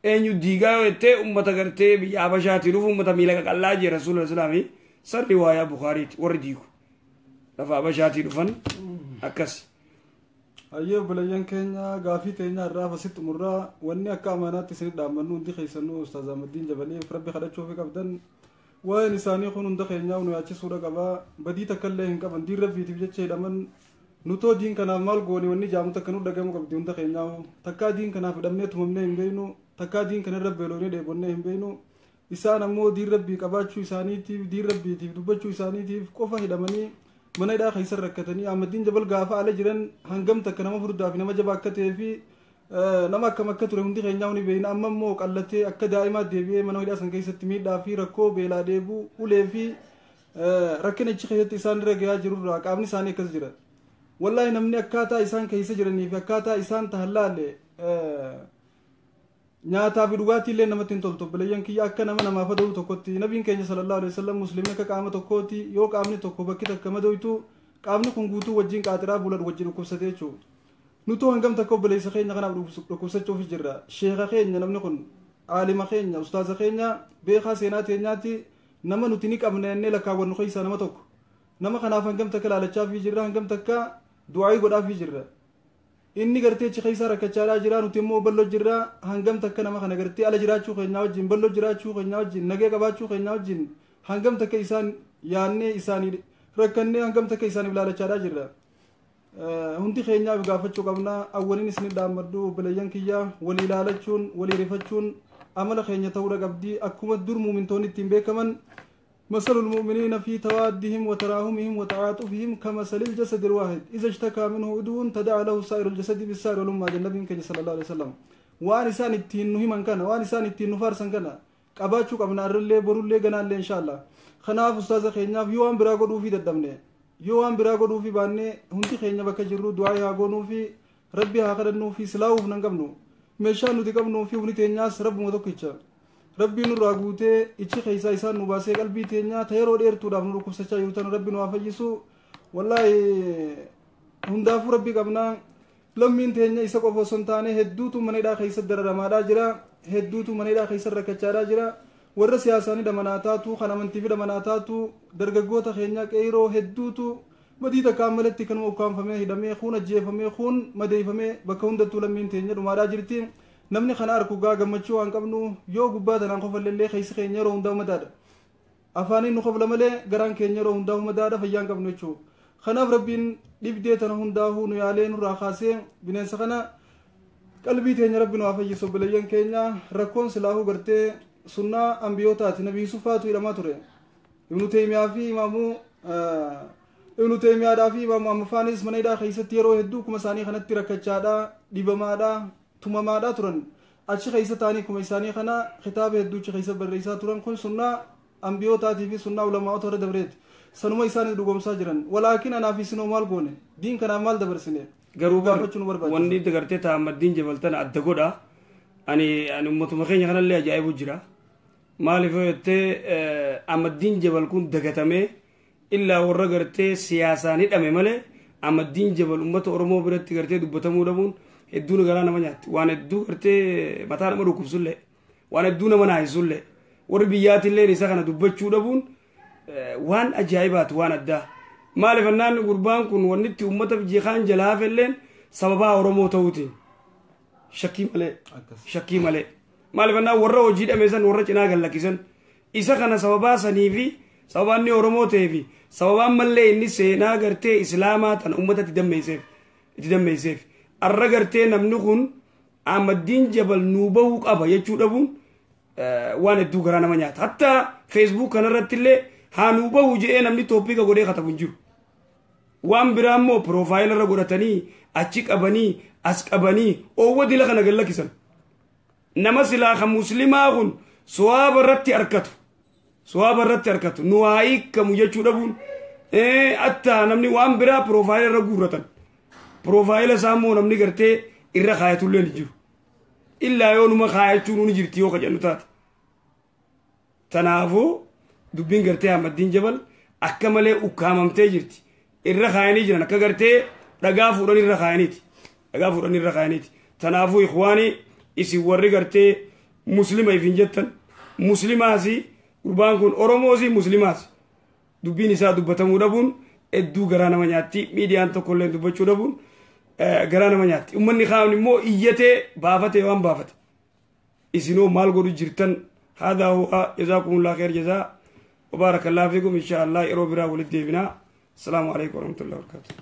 Eenyu diigaa yoo jettee, ummata gartee biyya Habashaatii dhufu, ummata miila qaqallaa jee Rasuulli alayhi salaami, san riwaayaa Bukaariiti, warri diigu lafa Habashaatii dhufan akkas. Hayyee obboleeyyan keenya, gaafii teenya irraa asitti xumurraa. Wanni akka amanaatti isin dhaammannu, hundi keessanuu Ustaaz Ahmadiin Jabaleef rabbi kadhachuufi qabdan. Waa'een isaanii kun hunda keenyaa nu yaachisuudha qaba. Badii takka illee hin qaban. Diin rabbiitiif jecha hidhaman. Nutoo diin kanaaf maal goone wanni jaamu takka nu dhagamu qabdi hunda keenyaa. Takkaa diin kanaaf hidhamnee tumamnee hin beeynu, takkaa diin kana irra beelofnee dheebonnee hin beeynu. Isaan ammoo diin rabbii qabaachuu isaaniitiif, diin rabbiitiif dubbachuu isaaniitiif qofa hidhamanii mana hidhaa keessa rakkatanii. Ahmadiin Jabal gaafa ala jiran hangam takka nama furdaa fi nama jabaa akka ta'ee fi nama akkam akka ture hundi keenyaa ni beeyna. Amma immoo qallatee akka daa'imaa deebi'ee mana hidhaa san keessatti miidhaa fi rakkoo beelaa, dheebuu, ulee fi rakkina achi keessatti isaan irra gahaa jirurraa qaamni isaanii akkas jira. Wallaahi namni akkaataa isaan keessa jiranii fi akkaataa isaan tahan laalle, nyaataa fi dhugaatii illee namatti hin toltu. Obboleeyyan kiyya, akka nama namaaf aduu tokkotti, nabiin keenya sallallahu alaihi wasallam musliimni akka qaama tokkooti. Yoo qaamni tokko bakki takka madoytu, qaamni kun guutuu wajjin qaaxiraa bulan, wajjin dhukkubsate jechuudha. Nutuu hangam takka obboleessa keenya kanaaf dhukkubsachuuf jirra? Sheeka keenya, namni kun aalima keenya, ustaaza keenya, beekaa seenaa teenyaatti, nama nuti ni qabna jennee lakkaawwannu keessaa nama tokko. Nama kanaaf hangam takka laalachaafii jirra? Hangam takka du'aayii godhaafii jirra? Inni gartee achi keessaa rakkachaadhaa jira, nuti immoo bal'oo jirra. Hangam takka nama kana gartee ala jiraachuu keenyaa wajjin, bal'oo jiraachuu keenyaa wajjin, nagee qabaachuu keenyaa wajjin, hangam takka isaan yaannee isaanii rakkannee, hangam takka isaaniif laalachaadhaa jirra? Hundi keenyaaf gaafachuu qabna. Awwaliin isin dhaammadhu, obboleeyyan kiyya, walii ilaalachuun, walii rifachuun amala keenya ta'uudha qabdi, akkuma dur muumintoonni ittiin beekaman. مثل المؤمنين في توادهم وتراهمهم وتعاطفهم كمثل الجسد الواحد إذا اشتكى منه عضو تداعى له سائر الجسد بالسهر والحمى. النبي كان صلى الله عليه وسلم waan isaan ittiin nu himan kana, waan isaan ittiin nu faarsan kana qabaachuu qabna, arrillee borullee ganaallee inshaallah. Kanaaf ustaaza keenyaaf yoo waan biraa godhuufii dadhabne, yoo waan biraa godhuufii baannee, hundi keenya bakka jirru du'aa haa goonuufi, rabbi haa kadhannuufi. Silaa'uuf nan qabnu, meeshaan nuti qabnuu fi humni teenyaas rabbuma tokkicha. Rabbii nurraa guutee ichi keessaa isaan nu baasee qalbii teenyaa ta yeroo dheertuudhaaf nu dhukkubsachaa jiru tana rabbi nu haa fayyisu. Wallaahi hundaafuu rabbi qabnaa. Lammiin teenya isa qofa osoo hin taane hedduutu mana hidhaa keessa dararamaadhaa jira, hedduutu mana hidhaa keessa rakkachaadhaa jira. Warra siyaasaan hidhamanaa taatu, kan amantii hidhamanaa taatu, dargaggoota keenya qeeroo hedduutu badii takkaan malatti kanuma ukkaanfamee hidhamee, kuun ajjeefamee, kuun madeeffamee, bakka hundattuu lammiin teenya dhumaadhaa jirti. Namni kana arku gaa gammachuu waan qabnu yoo gubbaa tanaan qofallee keessi keenya yeroo hundaa madaadha. Afaaniin nu qofla malee garaan keenya yeroo hundaa madaadha, fayyaan qabnu jechuudha. Kanaaf rabbiin dhibdee tana hundaa'uu nu yaalee nurraa kaasee bineensa kana qalbii teenya rabbi nu haa fayyisu. Obboleeyyan keenya, rakkoon silaahuu gartee sunnaa ambiyootaati. Nabi Yusufaatu hidhamaa ture. Ibnu Teemiyaa fi imaamuu Ibnu Teemiyaadhaa fi imaamu Ammafaanis mana hidhaa keessatti yeroo hedduu kuma isaanii kanatti rakkachaadhaa, dhibamaadhaa, tumamaadhaa turan. Achi keessa ta'anii kuma isaanii kana kitaaba hedduu achi keessa barreessaa turan. Kun sunnaa ambiyootaatii fi sunnaa ulamaa'ota warra dabreeti. Sanuma isaanis dhugoomsaa jiran. Walaakin anaaf isinoo maal goone? Diin kanaaf maal dabarsine? Garuu gaafachuu nu barbaachisa. Wanni gartee taa'ammaddiin jabaltan adda godha. Ani ummatuma keenya kanallee ajaa'ibu jira. Maaliif yoo jettee, amaddiin jabal kun dagatamee illaa warra gartee siyaasaan hidhame malee amaddiin jabal ummata Oromoo biratti gartee dubbatamuu dhabuun hedduun garaa nama nyaatti. Waan hedduu gartee mataa nama dhukkubsullee, waan hedduu nama naayisullee, warri biyyaatillee isa kana dubbachuu dhabuun waan ajaa'ibaati, waan addaa. Maaliif ennaan gurbaan kun wanni itti uummata jeeqaan jalaa hafelleen sababaa Oromoo ta'uutiin shakkii malee, shakkii malee. Maaliif ennaan warra hojii dhame san warra cinaa gallakkisan isa kana sababaa sanii fi sababaa inni Oromoo ta'ee fi sababaan mallee inni seenaa gartee Islaamaa tana uummata itti dammeesseef itti dammeesseef. Arra gartee namni kun Ahmaddiin Jabal nuu bahuu qaba jechuu dhabuun waan hedduu garaa nama nyaata. Hatta Facebook kanarratti illee haa nuu bahu jedhee namni topic godhee katabu hin jiru. Waan biraa immoo profile irra godhatanii achi qabanii as qabanii oowwa dila kana gallakkisan. Nama silaa kan muslimaa kun suwaaba irratti harkatu. Suwaaba irratti harkatu. Nu haa hiikkamu jechuu dhabuun hatta namni waan biraa profile irra guurratan. Profile isaa immoo namni gartee irra kaayatullee ni jiru. Illaa yoo numa kaayachuun ni jirti yoo kajannu taate. Tanaafuu dubbiin gartee Ahmaddiin Jabal akka malee ukkaamamtee jirti. Irra kaayanii jiran akka gartee dhagaa fuudhanii irra kaayaniiti. Dhagaa fuudhanii irra kaayaniiti. Tanaafuu ikhwaanii, isin warri gartee muslima ifin jettan, muslimaasi gurbaan kun Oromoosi muslimaasi. Dubbiin isaa dubbatamuu dhabuun hedduu garaa nama nyaatti. Miidiyaan tokkollee dubbachuu dhabuun garaa nama nyaatti. Uummanni kaan immoo iyyatee baafatee waan baafate. Isinoo maal godhu jirtan? هذا هو، جزاكم الله خير جزاء وبارك الله فيكم. إن شاء الله yeroo biraa walitti deebina. السلام عليكم ورحمة الله وبركاته.